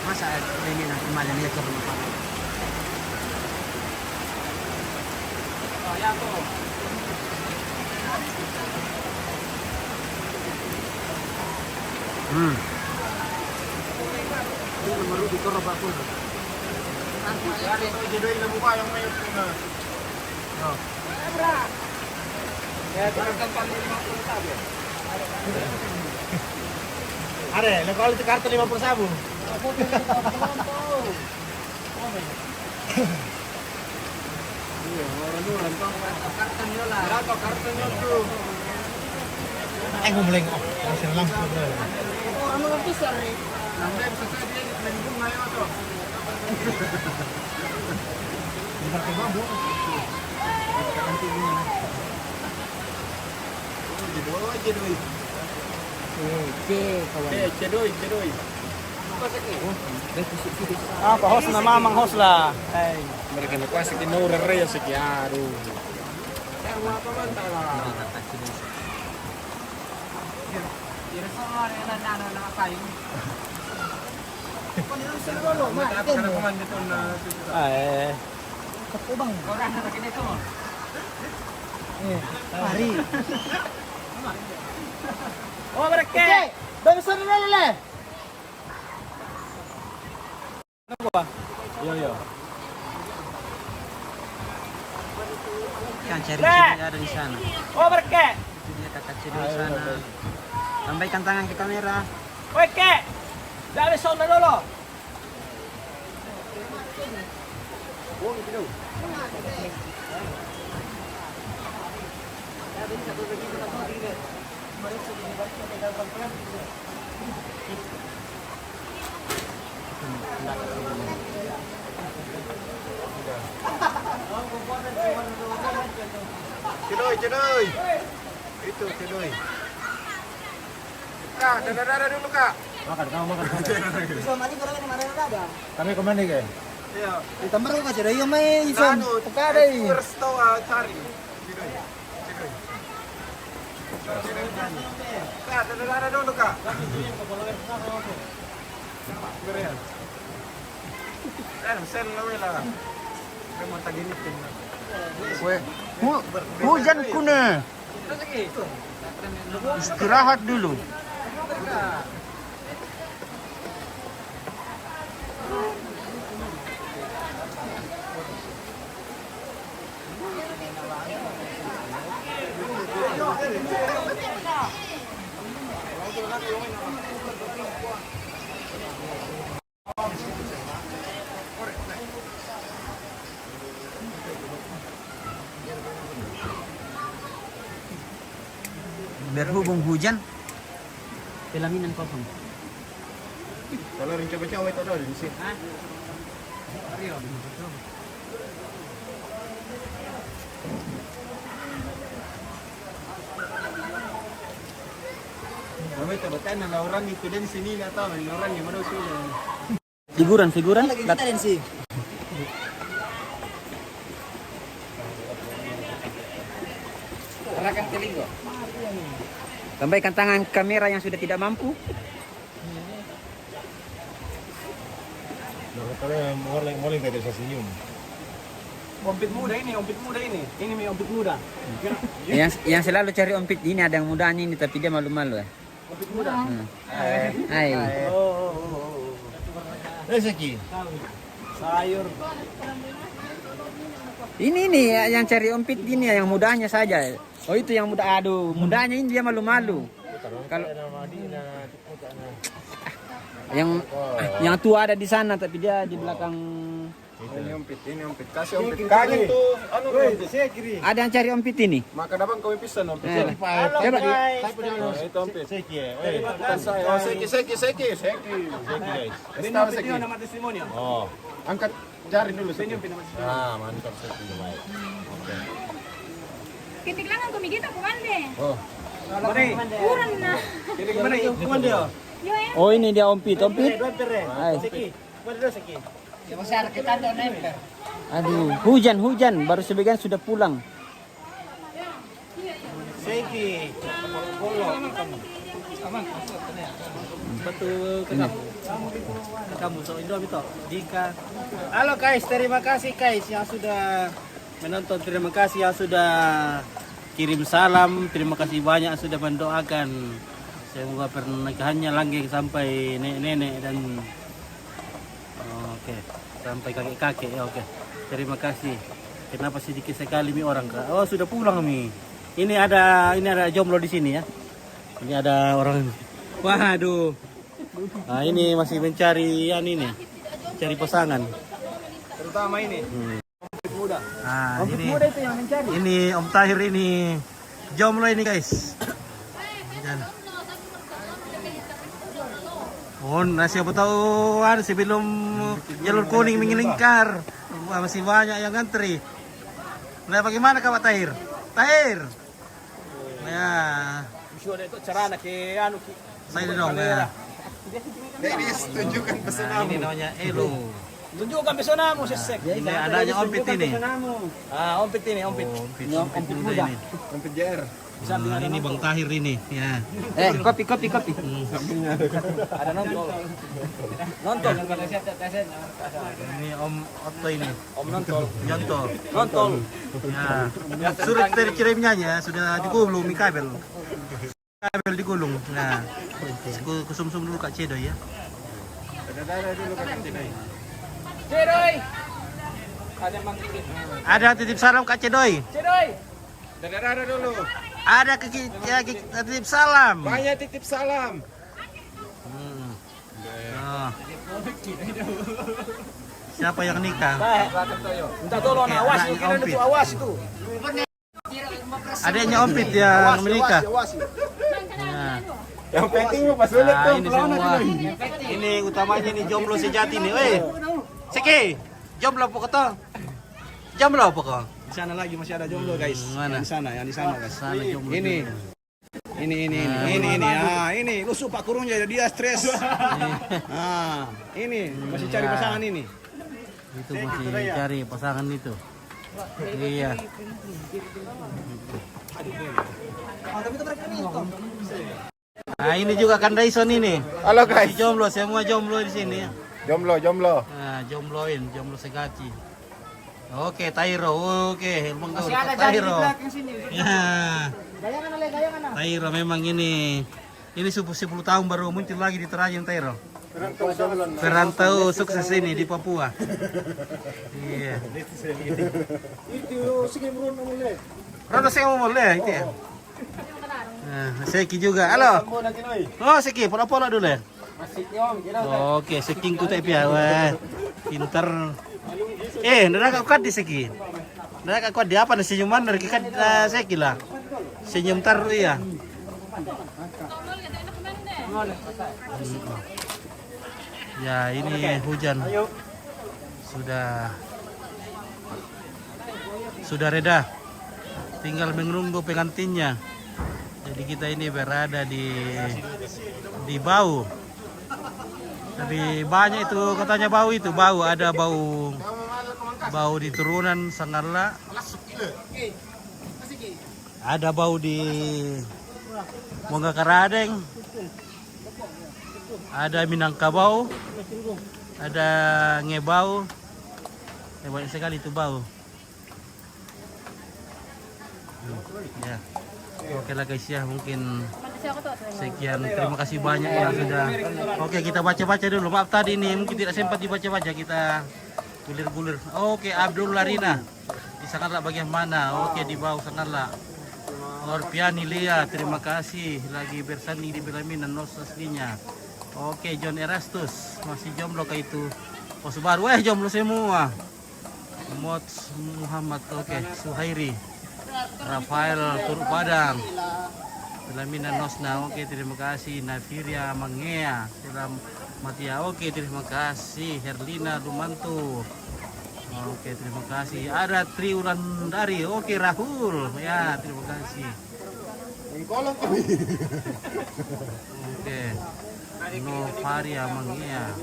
Masa ini nanti malam dia ke rumah. Hmm. Ini nomor di Toro Bakul. Jadi, ini buka yang main. Are, lo kalau itu kartu lima puluh sabu. Iya, orang dulu nonton. Kartu nyola. Kartu nyola tuh. Eh, gue mulai nggak? Langsung, langsung, bro. Orang dulu tuh sering. Sampai bisa saya dia di Pelimbung, ayo tuh. Dipakai bambu. Sekarang tuh gimana? Cedoi, cedoi. Oke, kawan. Eh, cedoi, cedoi. Apa sih? Oh, dia tusuk-tusuk. Apa host na mamang host lah? Hai. Mereka ni kuasa ki no rere ya siki, aduh. Yang apa mantap lah. Kira sama ada nana nana apa ini? Kau ni lu sendiri lo, mati. Ada teman di tuan. Ah, eh. Kau bang. Orang nak kena tu. Eh, mari. Oh, berke. Oke, dah besar dulu le. Yo, yo. Yang cari cedoi ada di sana. Oh, berke. Itu dia kakak cedoi di sana. Sampaikan tangan ke kamera. Oke. Dari sana dulu. Cedoi, cedoi. Itu, cedoi. Kak, dada-dada dulu, Kak. Makan, kamu makan, makan. Bisa mandi kalau ini mana ada? Kami kemana, Kak? Iya. Ditambah apa, cedoi, iya, mai, Ison. Anu, teka ada, iya. First toa cari. Cedoi. Cedoi. Kak, dada-dada dulu, Kak. Korea. Eh, sel lah, weh, lah. Memang tak gini, tim. Weh, hu-, hujan kune. Istirahat dulu. Berhubung hujan, pelaminan kosong. Kalau rinca baca, awet ada di sini. Hah? Ayo, betul. Batana na orang itu dan sini na tahu na orang yang mana sudah. Figuran, figuran. Lagi kita dan sih. Rakan telingo. Lambaikan tangan kamera yang sudah tidak mampu. Nah, katanya mulai mulai tidak bisa senyum. Ompit muda ini, ompit muda ini. Ini mi ompit muda. Yang yang selalu cari ompit ini ada yang mudanya ini tapi dia malu-malu ya. Ompit muda. Hai. Oh, oh, oh, oh, oh. Eh, Seki. Sayur. Ini nih ya, yang cari ompit ini ya, yang mudanya saja. Oh itu yang muda, aduh mudanya ini dia malu-malu. Kalau yang yang tua ada di sana tapi dia di belakang. Ini ompit, ini ompit. Kasih ompit. Kaget tuh, anu ompit. Ada yang cari ompit ini. Maka dapat kau pisan ompit. Eh, Halo, coba. Guys. Nah, itu ompit. Seki, eh. Bukan saya. Oh, Seki, Seki, Seki, Seki. Seki, guys. Kasih tahu Seki. Nama testimonio. Oh, angkat jari dulu Seki. Ah, mantap Seki, baik. Oke. Ketik langan ko mi gita ko mande. Oh, Kurang na. Jadi gimana ya? Gimana dia? Yo eh. Oh ini dia ompit, ompit. Dua tere. Hai. Seki. Mana dulu Seki? Ya masih ada kita ada nempel. Aduh, hujan hujan baru sebagian sudah pulang. Seki. Betul ke kamu? Ke kamu so Indo itu. Dika. Halo guys, terima kasih guys yang sudah menonton. Terima kasih yang sudah kirim salam. Terima kasih banyak sudah mendoakan. Semoga pernikahannya langgeng sampai nenek-nenek dan oke, sampai kakek-kakek ya oke. Terima kasih. Kenapa sedikit sekali mi orang kak? Oh sudah pulang mi. Ini ada ini ada jomblo di sini ya. Ini ada orang. Waduh. Nah ini masih mencari anu ini, cari pasangan. Terutama ini. Muda. Nah, ini Muda itu yang mencari. ini Om Tahir ini jomblo ini guys. Dan oh, nah siapa tahu ada sebelum jalur kuning mengelingkar. Wah, masih banyak yang ngantri. Nah, bagaimana Kak Tahir? Tahir. Ya. Sudah itu carana ke anu ki. Saya dong ya. Dennis, tunjukkan Nah, ini namanya Elo. Tunjukkan pesonamu sesek. Ini adanya Ompit ini. Ah, ompit ini, ompit. Oh, Ompit, Ompit muda ini. Ompit J R. Nah, ini Bang Tahir ini, ya. Eh, kopi, kopi, kopi. Hmm. Ada nonton. Nonton. Ini Om Otto ini. Om nonton. Jonto. Nonton. Ya. Surat dari kirimnya ya, sudah digulung di kabel. Kabel digulung. Nah. Ku- Kusum-sum dulu Kak Cedo ya. Cedoi. Ada mang. Ada titip salam Kak Cedo. Cedoi. Dadah-dadah dulu. Ada ke ki- ya, ki- titip salam. Banyak titip salam. Hmm. Nah, siapa yang nikah? Minta tolong Oke, awas anaknya itu kena Ompit. Itu awas itu. Adanya Ompit yang menikah. Awas. Nah, Yang penting lu pas ulit nah tuh ini pelawan semua. ini. Ini utamanya ini jomblo sejati nih. Weh, Seki, jomblo apa kau? Jomblo apa kau? Di sana lagi masih ada jomblo guys. Hmm, mana? Yang di sana, yang di sana guys. Sana jomblo. Ini. Ini ini ini ini ini. Ah, ini lusuh Pak Kurungnya dia stres. Ah, ini masih cari pasangan ini. Itu masih cari pasangan itu. Iya. Nah, ini juga Kandaison ini. Halo Masih guys. Jomblo, semua jomblo di sini. Jomblo, jomblo. Nah, jombloin, jomblo sejati. Oke, Tairo. Oke, Bang Gaul, Masih ada jari di Tairo. Belakang sini. Ya, Gayangan ale, gayangan ah. Tairo memang ini. Ini sepuluh, sepuluh tahun baru muncul lagi di Toraja Tairo. Perantau sukses ini di Papua. Iya. Itu sih menurut mulai. Rada saya mau mulai itu ya. Nah, Seki juga. Halo. Oh, Seki, pola-pola dulu ya. Masih nyong kira. Oke, Seki ku tak pia. Wah, pinter. Eh, ndak kau kat di Seki. Ndak kau kat di apa nih senyuman dari kat eh, Seki lah. Senyum taruh ya. Ya, ini hujan sudah sudah reda. Tinggal menunggu pengantinnya. Jadi kita ini berada di di bau. Tapi banyak itu katanya bau itu, bau ada bau bau di turunan Sangalla, ada bau di Mongga Karadeng, ada Minangkabau, ada Ngebau. Ya, banyak sekali itu bau. Ya. Oke lah guys ya, mungkin sekian. Terima kasih banyak yang sudah. Oke, kita baca-baca dulu. Maaf tadi ini mungkin tidak sempat dibaca-baca, kita gulir-gulir. Oke, Abdul Larina. Di Sangalla bagaimana? Oke, di bawah Sangalla. Orpiani Lia, terima kasih. Lagi bersanding di pelaminan nos aslinya. Oke, John Erastus, masih jomblo kah itu? Pos baru, eh, jomblo semua. Mots Muhammad, oke. Suhairi, Rafael Turuk Padang, pelaminan nosna, oke, terima kasih. Nafiria Mangea, Selam Matia, oke, terima kasih. Herlina Dumanto, oke, terima kasih. Ada Tri Ulandari, oke, Rahul, ya, terima kasih. Oke. Novaria Mangea,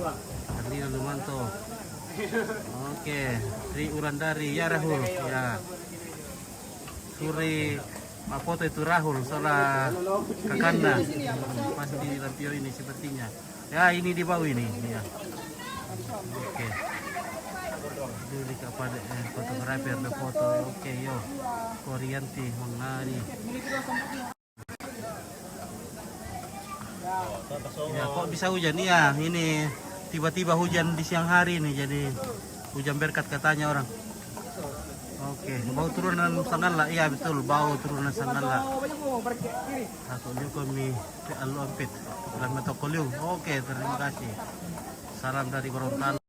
Herlina Dumanto. Oke, Tri Ulandari, ya, Rahul, ya. Suri, ma foto itu Rahul sola kakanna. Pasti Lampio ini sepertinya. Ya, ini di bawah ini, ya. Oke. Dulu kapan, eh, fotografer ada foto. Oke, yo. Korianti Mangari. Ya, kok bisa hujan? Iya, ini tiba-tiba hujan di siang hari ini, jadi hujan berkat katanya orang. Oke, bau turunan Sangalla. Iya, betul, bau turunan Sangalla. Aku juga mi alu ampit. Oke, terima kasih. Salam dari Gorontalo.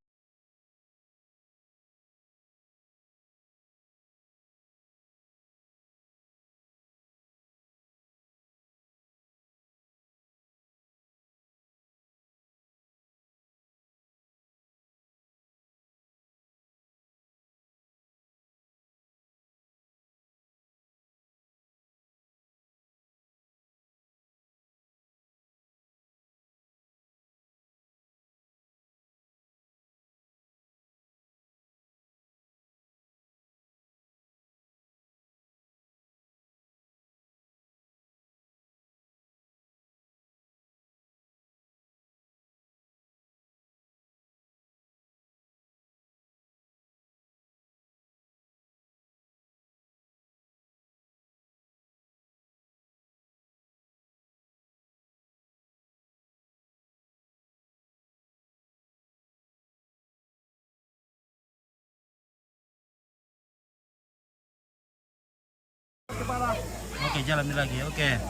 Oke, jalan lagi. Oke.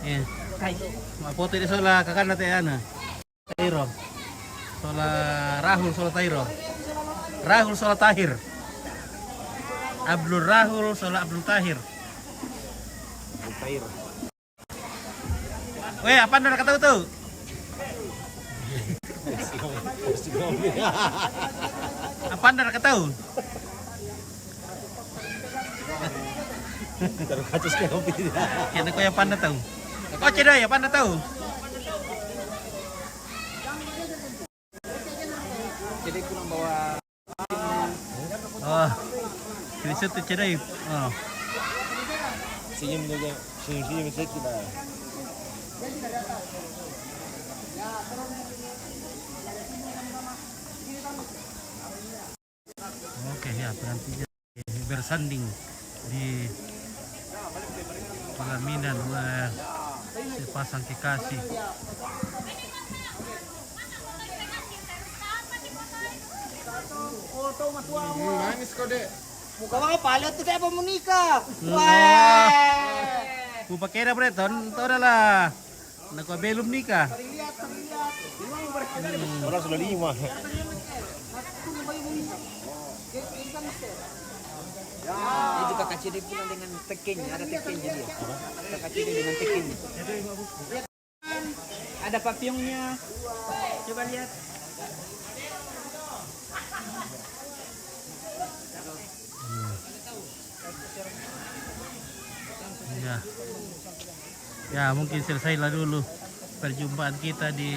Iya. Ma foto di sola kakanna te anu. Tairo. Sola Rahul, sola Tairo. Rahul, sola Tahir. Abdul Rahul, sola Abdul Tahir. Tahir. Weh, apa anda kata tu? Apa anda kata? Terus kasus kopi. Kena kau yang pandai tahu. Oh, cedai, apa anda tahu? Jadi kurang bawa. Oh, bisa tu cedai. Oh. Senyum juga. Senyum, senyum sedikit lah. Oke, ya, penantinya bersanding di pelaminan, eh, sepasang kekasih. Hmm, manis kau, Dek. Muka apa? Lihat tu kayak apa mau nikah. Wah. Ku pakai dah, Bre, ton, ton dah lah. Nak kau belum nikah? Orang sudah lima. Itu kakak cedai pulang dengan tekennya, ada tekennya dia. Kakak cedai dengan tekennya. Ada papillonnya. Coba lihat. Iya. Ya, mungkin selesailah dulu perjumpaan kita di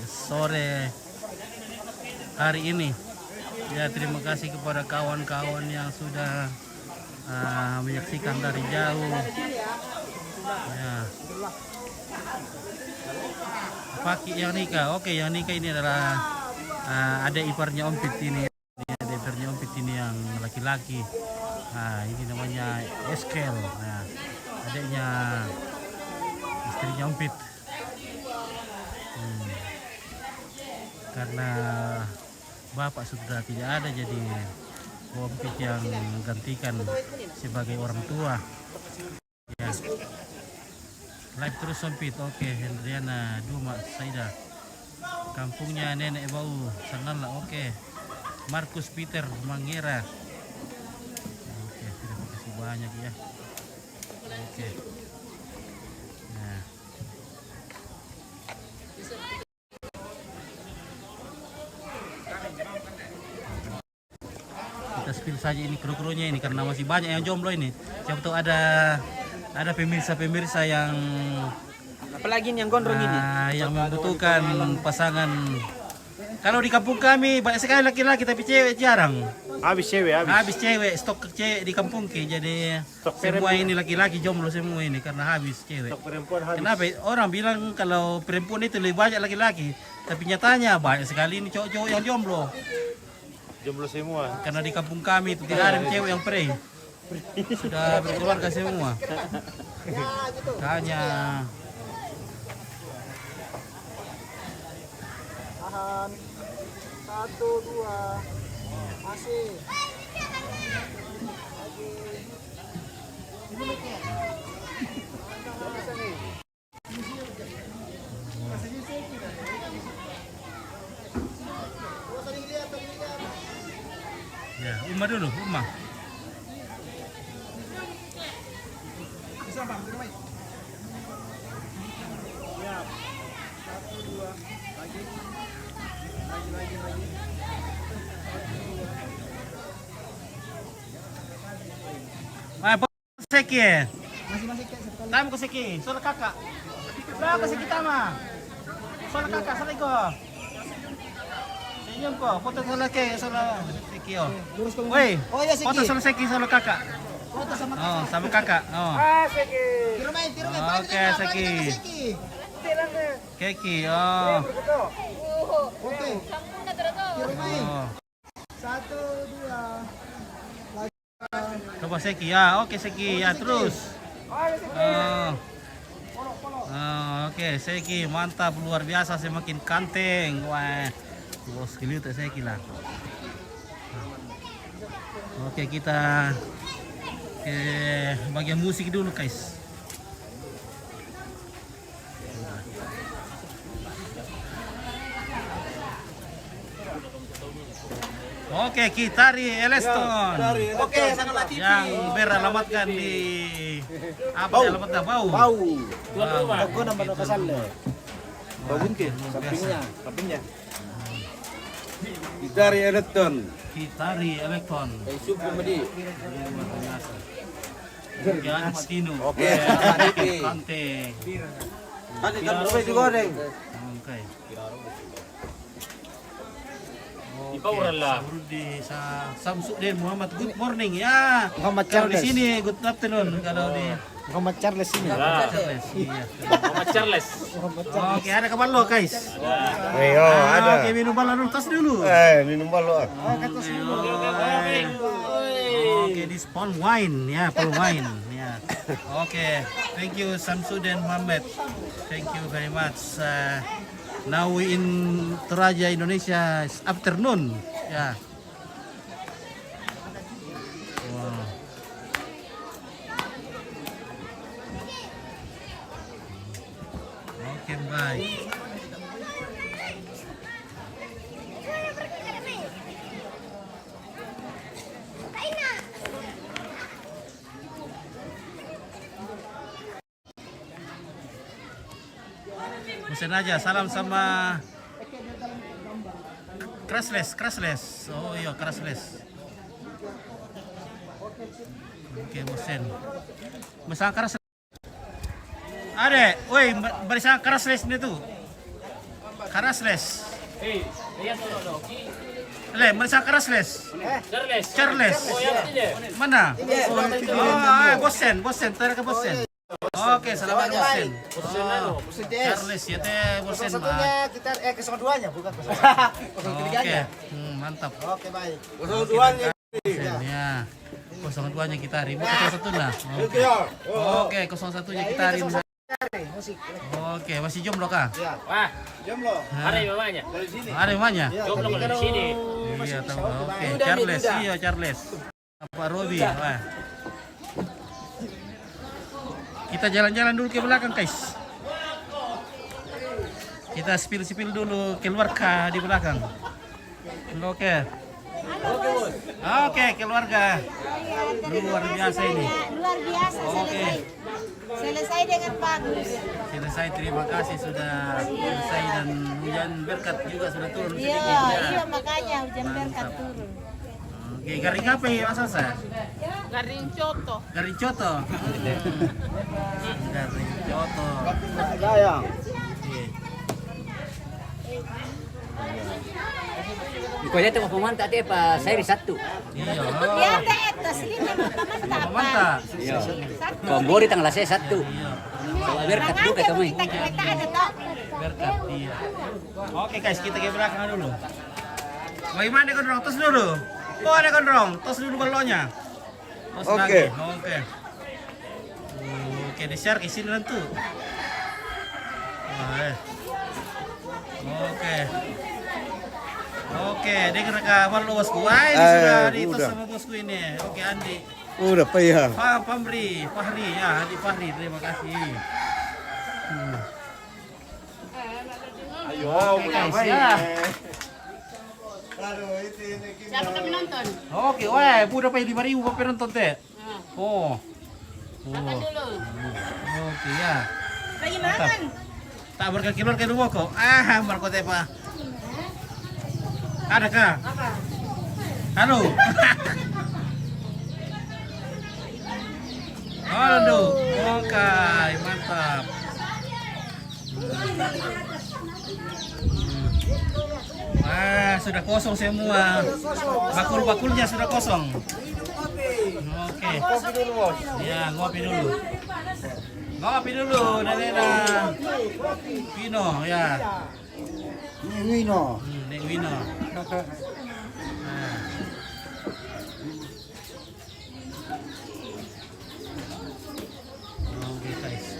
sore hari ini. Ya, terima kasih kepada kawan-kawan yang sudah, ah, menyaksikan dari jauh. Ya. Paki yang nikah. Oke, yang nikah ini adalah, ah, adik iparnya Ompit ini. Ini adik iparnya Ompit ini yang laki-laki. Nah, ini namanya Eskel. Nah, adiknya, istrinya Ompit. Hmm. Karena bapak sudah tidak ada, jadi Ompit yang gantikan sebagai orang tua. Ya. Live terus Ompit. Oke, Hendriana Duma Saida. Kampungnya Nenek Bau, Sangala. Oke. Markus Peter Mangera. Oke, terima kasih banyak ya. Oke. Nah. Kita spill saja ini kru-krunya ini karena masih banyak yang jomblo ini. Siapa tahu ada ada pemirsa-pemirsa yang, apalagi ini yang gondrong ini, ah, yang membutuhkan pasangan. Kalau di kampung kami banyak sekali laki-laki tapi cewek jarang. Habis cewek, habis. Habis cewek, stok cewek di kampung ke. Jadi semua ini laki-laki jomblo semua ini karena habis cewek. Stok perempuan habis. Kenapa? Orang bilang kalau perempuan itu lebih banyak laki-laki, tapi nyatanya banyak sekali ini cowok-cowok yang jomblo. Jomblo semua. Karena di kampung kami itu tidak ada cewek yang pre. Sudah berkeluarga semua. Tanya. Tahan. Satu, dua. Masih. Lagi. Ya, Uma dulu, Uma. Seki. Tama ko Seki, sola kaka. Sola ko Seki tama. Sola kaka, sola iko. Senyum ko, foto sola ke, sola Seki o. Woi, oh, iya, Seki. Foto sola Seki, sola kaka. Foto sama kaka. Oh, sama kaka. Oh. Ah, Seki. Tiru mai, tiru mai. Oke, Seki. Keki, oh. Oke. Tiru mai. Oh. Satu, dua. Coba Seki ya, oke Seki ya, terus. Oh, oh, oke Seki, mantap, luar biasa, semakin kanteng. Wah, bos keliu Seki lah. Oke, kita ke bagian musik dulu guys. Oke, Kitari Eleston. Oke, sangat latifi. Yang beralamatkan di apa alamatnya? Bau. Bau. Tuan rumah. Aku nama kasar le. Bau bunting, sampingnya, sampingnya. Kitari Eleston. Kitari Eleston. Eh, suku medi. Luar biasa. Oke, Patino. Oke, Patino. Kante. Tadi kan terus digoreng. Oke. Oke, Sabrudi, Sa-, Samsudin Muhammad, good morning ya. Muhammad Charles. Kalau di sini, good afternoon. Kalau di Muhammad Charles ini. Muhammad Charles, iya. Muhammad Charles. Oke, ada kabar lo, guys. Ayo, ada. Oke, minum bala dulu, tas dulu. Eh, minum bala. Oke, tas dulu. Oke, this palm wine, ya, palm wine, ya. Oke, thank you Samsudin Muhammad. Thank you very much. Uh, now we in Toraja, Indonesia, it's afternoon. Ya. Wow. Oke, bye. Mesen aja, salam sama Crashless, Crashless. Oh iya, Crashless. Oke, mesen. Mesen Crashless. Ade, woi, ma-, marisa keras les ni tu. Keras les. Eh, iya, tolong dong. Le, marisa keras les. Charles. Charles. Oh, yang ini deh. Mana? Oh, ah, bosen, bosen, tarik ke bosen. Oke, selamat bosen. Bosen anu. Charles, ya teh, bosen, Mat. Satunya kita, eh, kosong duanya, bukan kosong. Kosong tiga-nya. Oke. Hmm, mantap. Oke, baik. Kosong duanya. Bosen, ya. Kosong duanya kita hari. Kosong satu nah. Oke. Oke, kosong satunya kita hari. Oke, masih jomblo kah? Iya. Wah, jomblo. Hah? Ada mamanya. Dari sini. Ada mamanya? Iya, jomblo tapi kalau di sini. Iya, tahu. Oke, Charles. Iya, Charles. Apa Robi? Wah. Kita jalan-jalan dulu ke belakang, guys. Kita spill-spill dulu keluarga di belakang. Oke. Oke, keluarga. Luar biasa ini. Luar biasa, selesai. Selesai dengan bagus. Selesai, terima kasih sudah selesai dan hujan berkat juga sudah turun sedikit. Iya, makanya hujan berkat turun. Oke, garing apa ya, Mas Asa? Garing coto. Garing coto. Garing coto. Sayang. Iya. Ko iya tu pamanta te pa saya di Sabtu. Iya. Iya, te, tas ini pamanta. Pamanta. Iya. Sabtu. Ko Ambori tanggal saya Sabtu. Iya. Berkat juga itu, Mai. Kita, kita ada toh. Berkat, iya. Oke, guys, kita ke belakang dulu. Bagaimana, Gondrong? Tos dulu. Oh, ada Gondrong. Tos dulu baloknya. Oke. Oke. Oke, di-share ke sini nanti. Wah, eh. Oke. Oke, dia kena kabar lo, bosku. Wah, ini sudah di-tos sama bosku ini. Oke, Andi. Udah, Pak, ya. Pak Pamri, Fahri, ya, Andi Fahri, terima kasih. Hmm. Ayo, oke, guys, ya. Siapa kami nonton? Oke, wah, udah pakai lima ribu apa nonton teh? Oh. Makan dulu. Oke, ya. Lagi makan. Tak berkaki keluar ke rumah kok. Ah, Marco Tepa. Ada kah? Halo. Halo. Oke, mantap. Wah, sudah kosong semua. Bakul-bakulnya sudah kosong. Oke. Ya, ngopi dulu. Ngopi dulu, Nena. Pino, ya. Ini Wino. Hmm, Nek Wino. Nah. Oke, guys.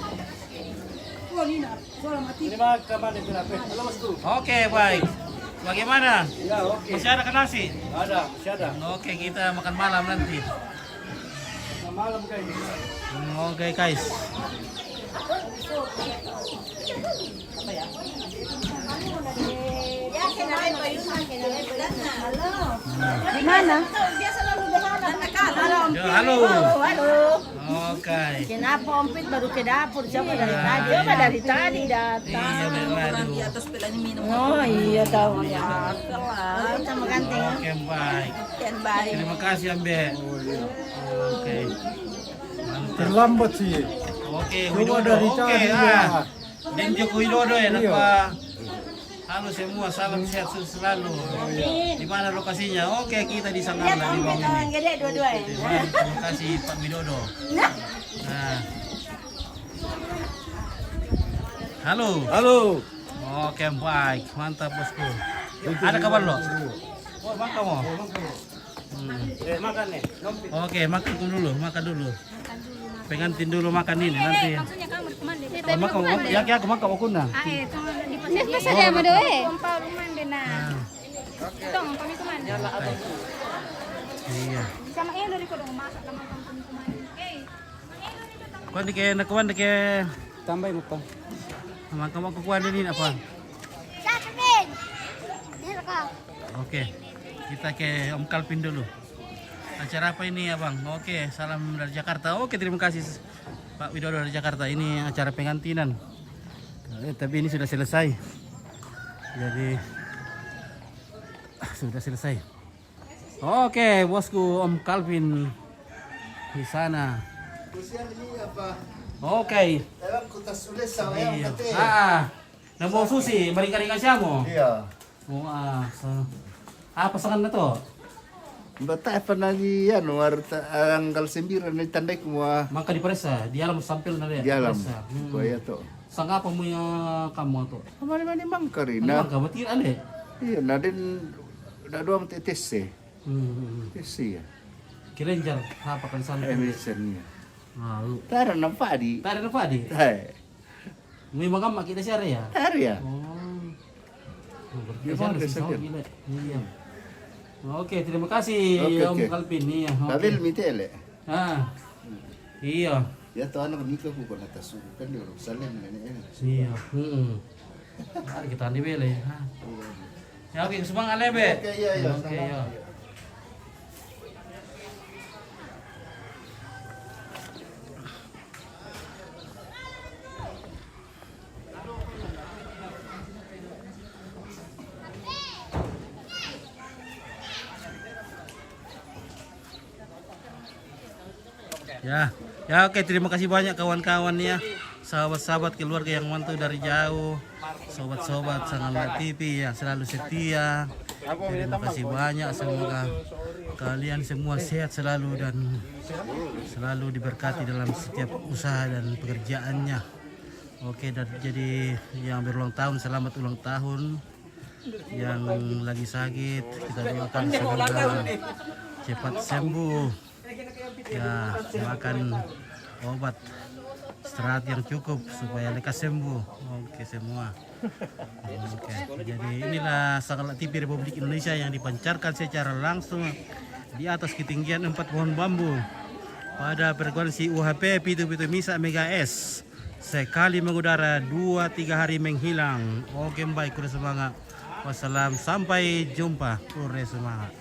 Ini mah kemana itu, Rafe? Halo, Bosku. Oke, baik. Bagaimana? Ya, oke. Masih ada ke nasi? Ada, masih ada. Oke, kita makan malam nanti. Makan malam, guys. Hmm, oke, guys. Di mana? Ya, halo. Halo, halo. Oke. Kenapa Ompit baru ke dapur? Coba dari tadi. Coba dari tadi datang. Iya, memang. Orang di atas pelani minum. Oh, iya, tahu. Iya, tahu. Oke, sama ganteng. Oke, baik. Oke, baik. Terima kasih, Ambe. Oke. Mantap. Terlambat sih. Oke, coba Widodo. Dari tadi, ah. Dan Joko Widodo ya, Pak. Halo semua, salam sehat selalu. Di mana lokasinya? Oke, kita di Sangatta di bawah ini. Gede dua-dua ya. Terima kasih, Pak Widodo. Nah. Halo. Halo. Oke, baik. Mantap, Bosku. Ada kabar lo? Oh, makan mo? Hmm. Eh, makan nih. Oke, makan dulu, makan dulu. Pengantin dulu makan ini nanti. Maksudnya kamu kemana? Oh, makan, ya, ya, aku makan, aku nah. Ah, eh, tunggu, di pasar. Ini pasar ya, Mado, eh? Kompa rumah deh, nah. Nah. Tong, kami kemana? Iya. Sama eh, dari kodong masak, sama kami kemana? Eh. Kuan dike, nak kuan dike. Tambah apa? Sama kamu aku kuan ini apa? Oke, kita ke Om Kalvin dulu. Acara apa ini, Abang? Oke, salam dari Jakarta. Oke, terima kasih, Pak Widodo dari Jakarta. Ini acara pengantinan. Eh, tapi ini sudah selesai. Jadi, sudah selesai. Oke, bosku, Om Kalvin di sana. Kasihan ini apa? Okay. Ewan ko ta sule sa, ewan ko te. Ah, namo susi, maringkaringan siya mo. Iya. Oo, ah, so, ah, pasangan na to. Bata pa na di, ano, warta, ang kalsimbira na itandai ko mo, ah. Mangka di paresa, di alam sampel na rin. Di alam. Paresa. Hmm. Kuya to. Sanga pa mo yung kamo to. Mani-mani mangka rin na. Mangka, mati ale. Iya, na din, na doang te-, tesse. Hmm. Tesse ya. Kilenjar, apa kan sana? Eh, misalnya. Ah, lu. Tara ng padi. Tara ng padi. Ay. May mga makita siya rin, ah. Tara ya. Oh. Oh, berarti siya, gila. Iya. Oke, terima kasih, Om Kalvin. Iya, oke. Dabil mitele. Ah. Iya. Ya to, anak nikah ko na tasu kan di orang Salem na ni. Iya. Hmm. Ada kita ni bele. Ha. Ya, oke, sumang alebe. Oke, iya, iya. Oke, iya. Ya, ya, oke, terima kasih banyak kawan-kawan ya, sahabat-sahabat, keluarga yang mantau dari jauh, sobat-sobat Sanganak T V yang selalu setia. Terima kasih banyak, semoga kalian semua sehat selalu dan selalu diberkati dalam setiap usaha dan pekerjaannya. Oke, dan jadi yang berulang tahun, selamat ulang tahun. Yang lagi sakit, kita doakan semoga cepat sembuh. Ya, makan obat, istirahat yang cukup supaya lekas sembuh. Oke, semua. Oke, jadi inilah Sanganak T V Republik Indonesia yang dipancarkan secara langsung di atas ketinggian empat pohon bambu pada frekuensi U H P pitu pitu misa megahertz. Sekali mengudara, dua tiga hari menghilang. Oke, baik, kure semangat. Wassalam, sampai jumpa, kure semangat.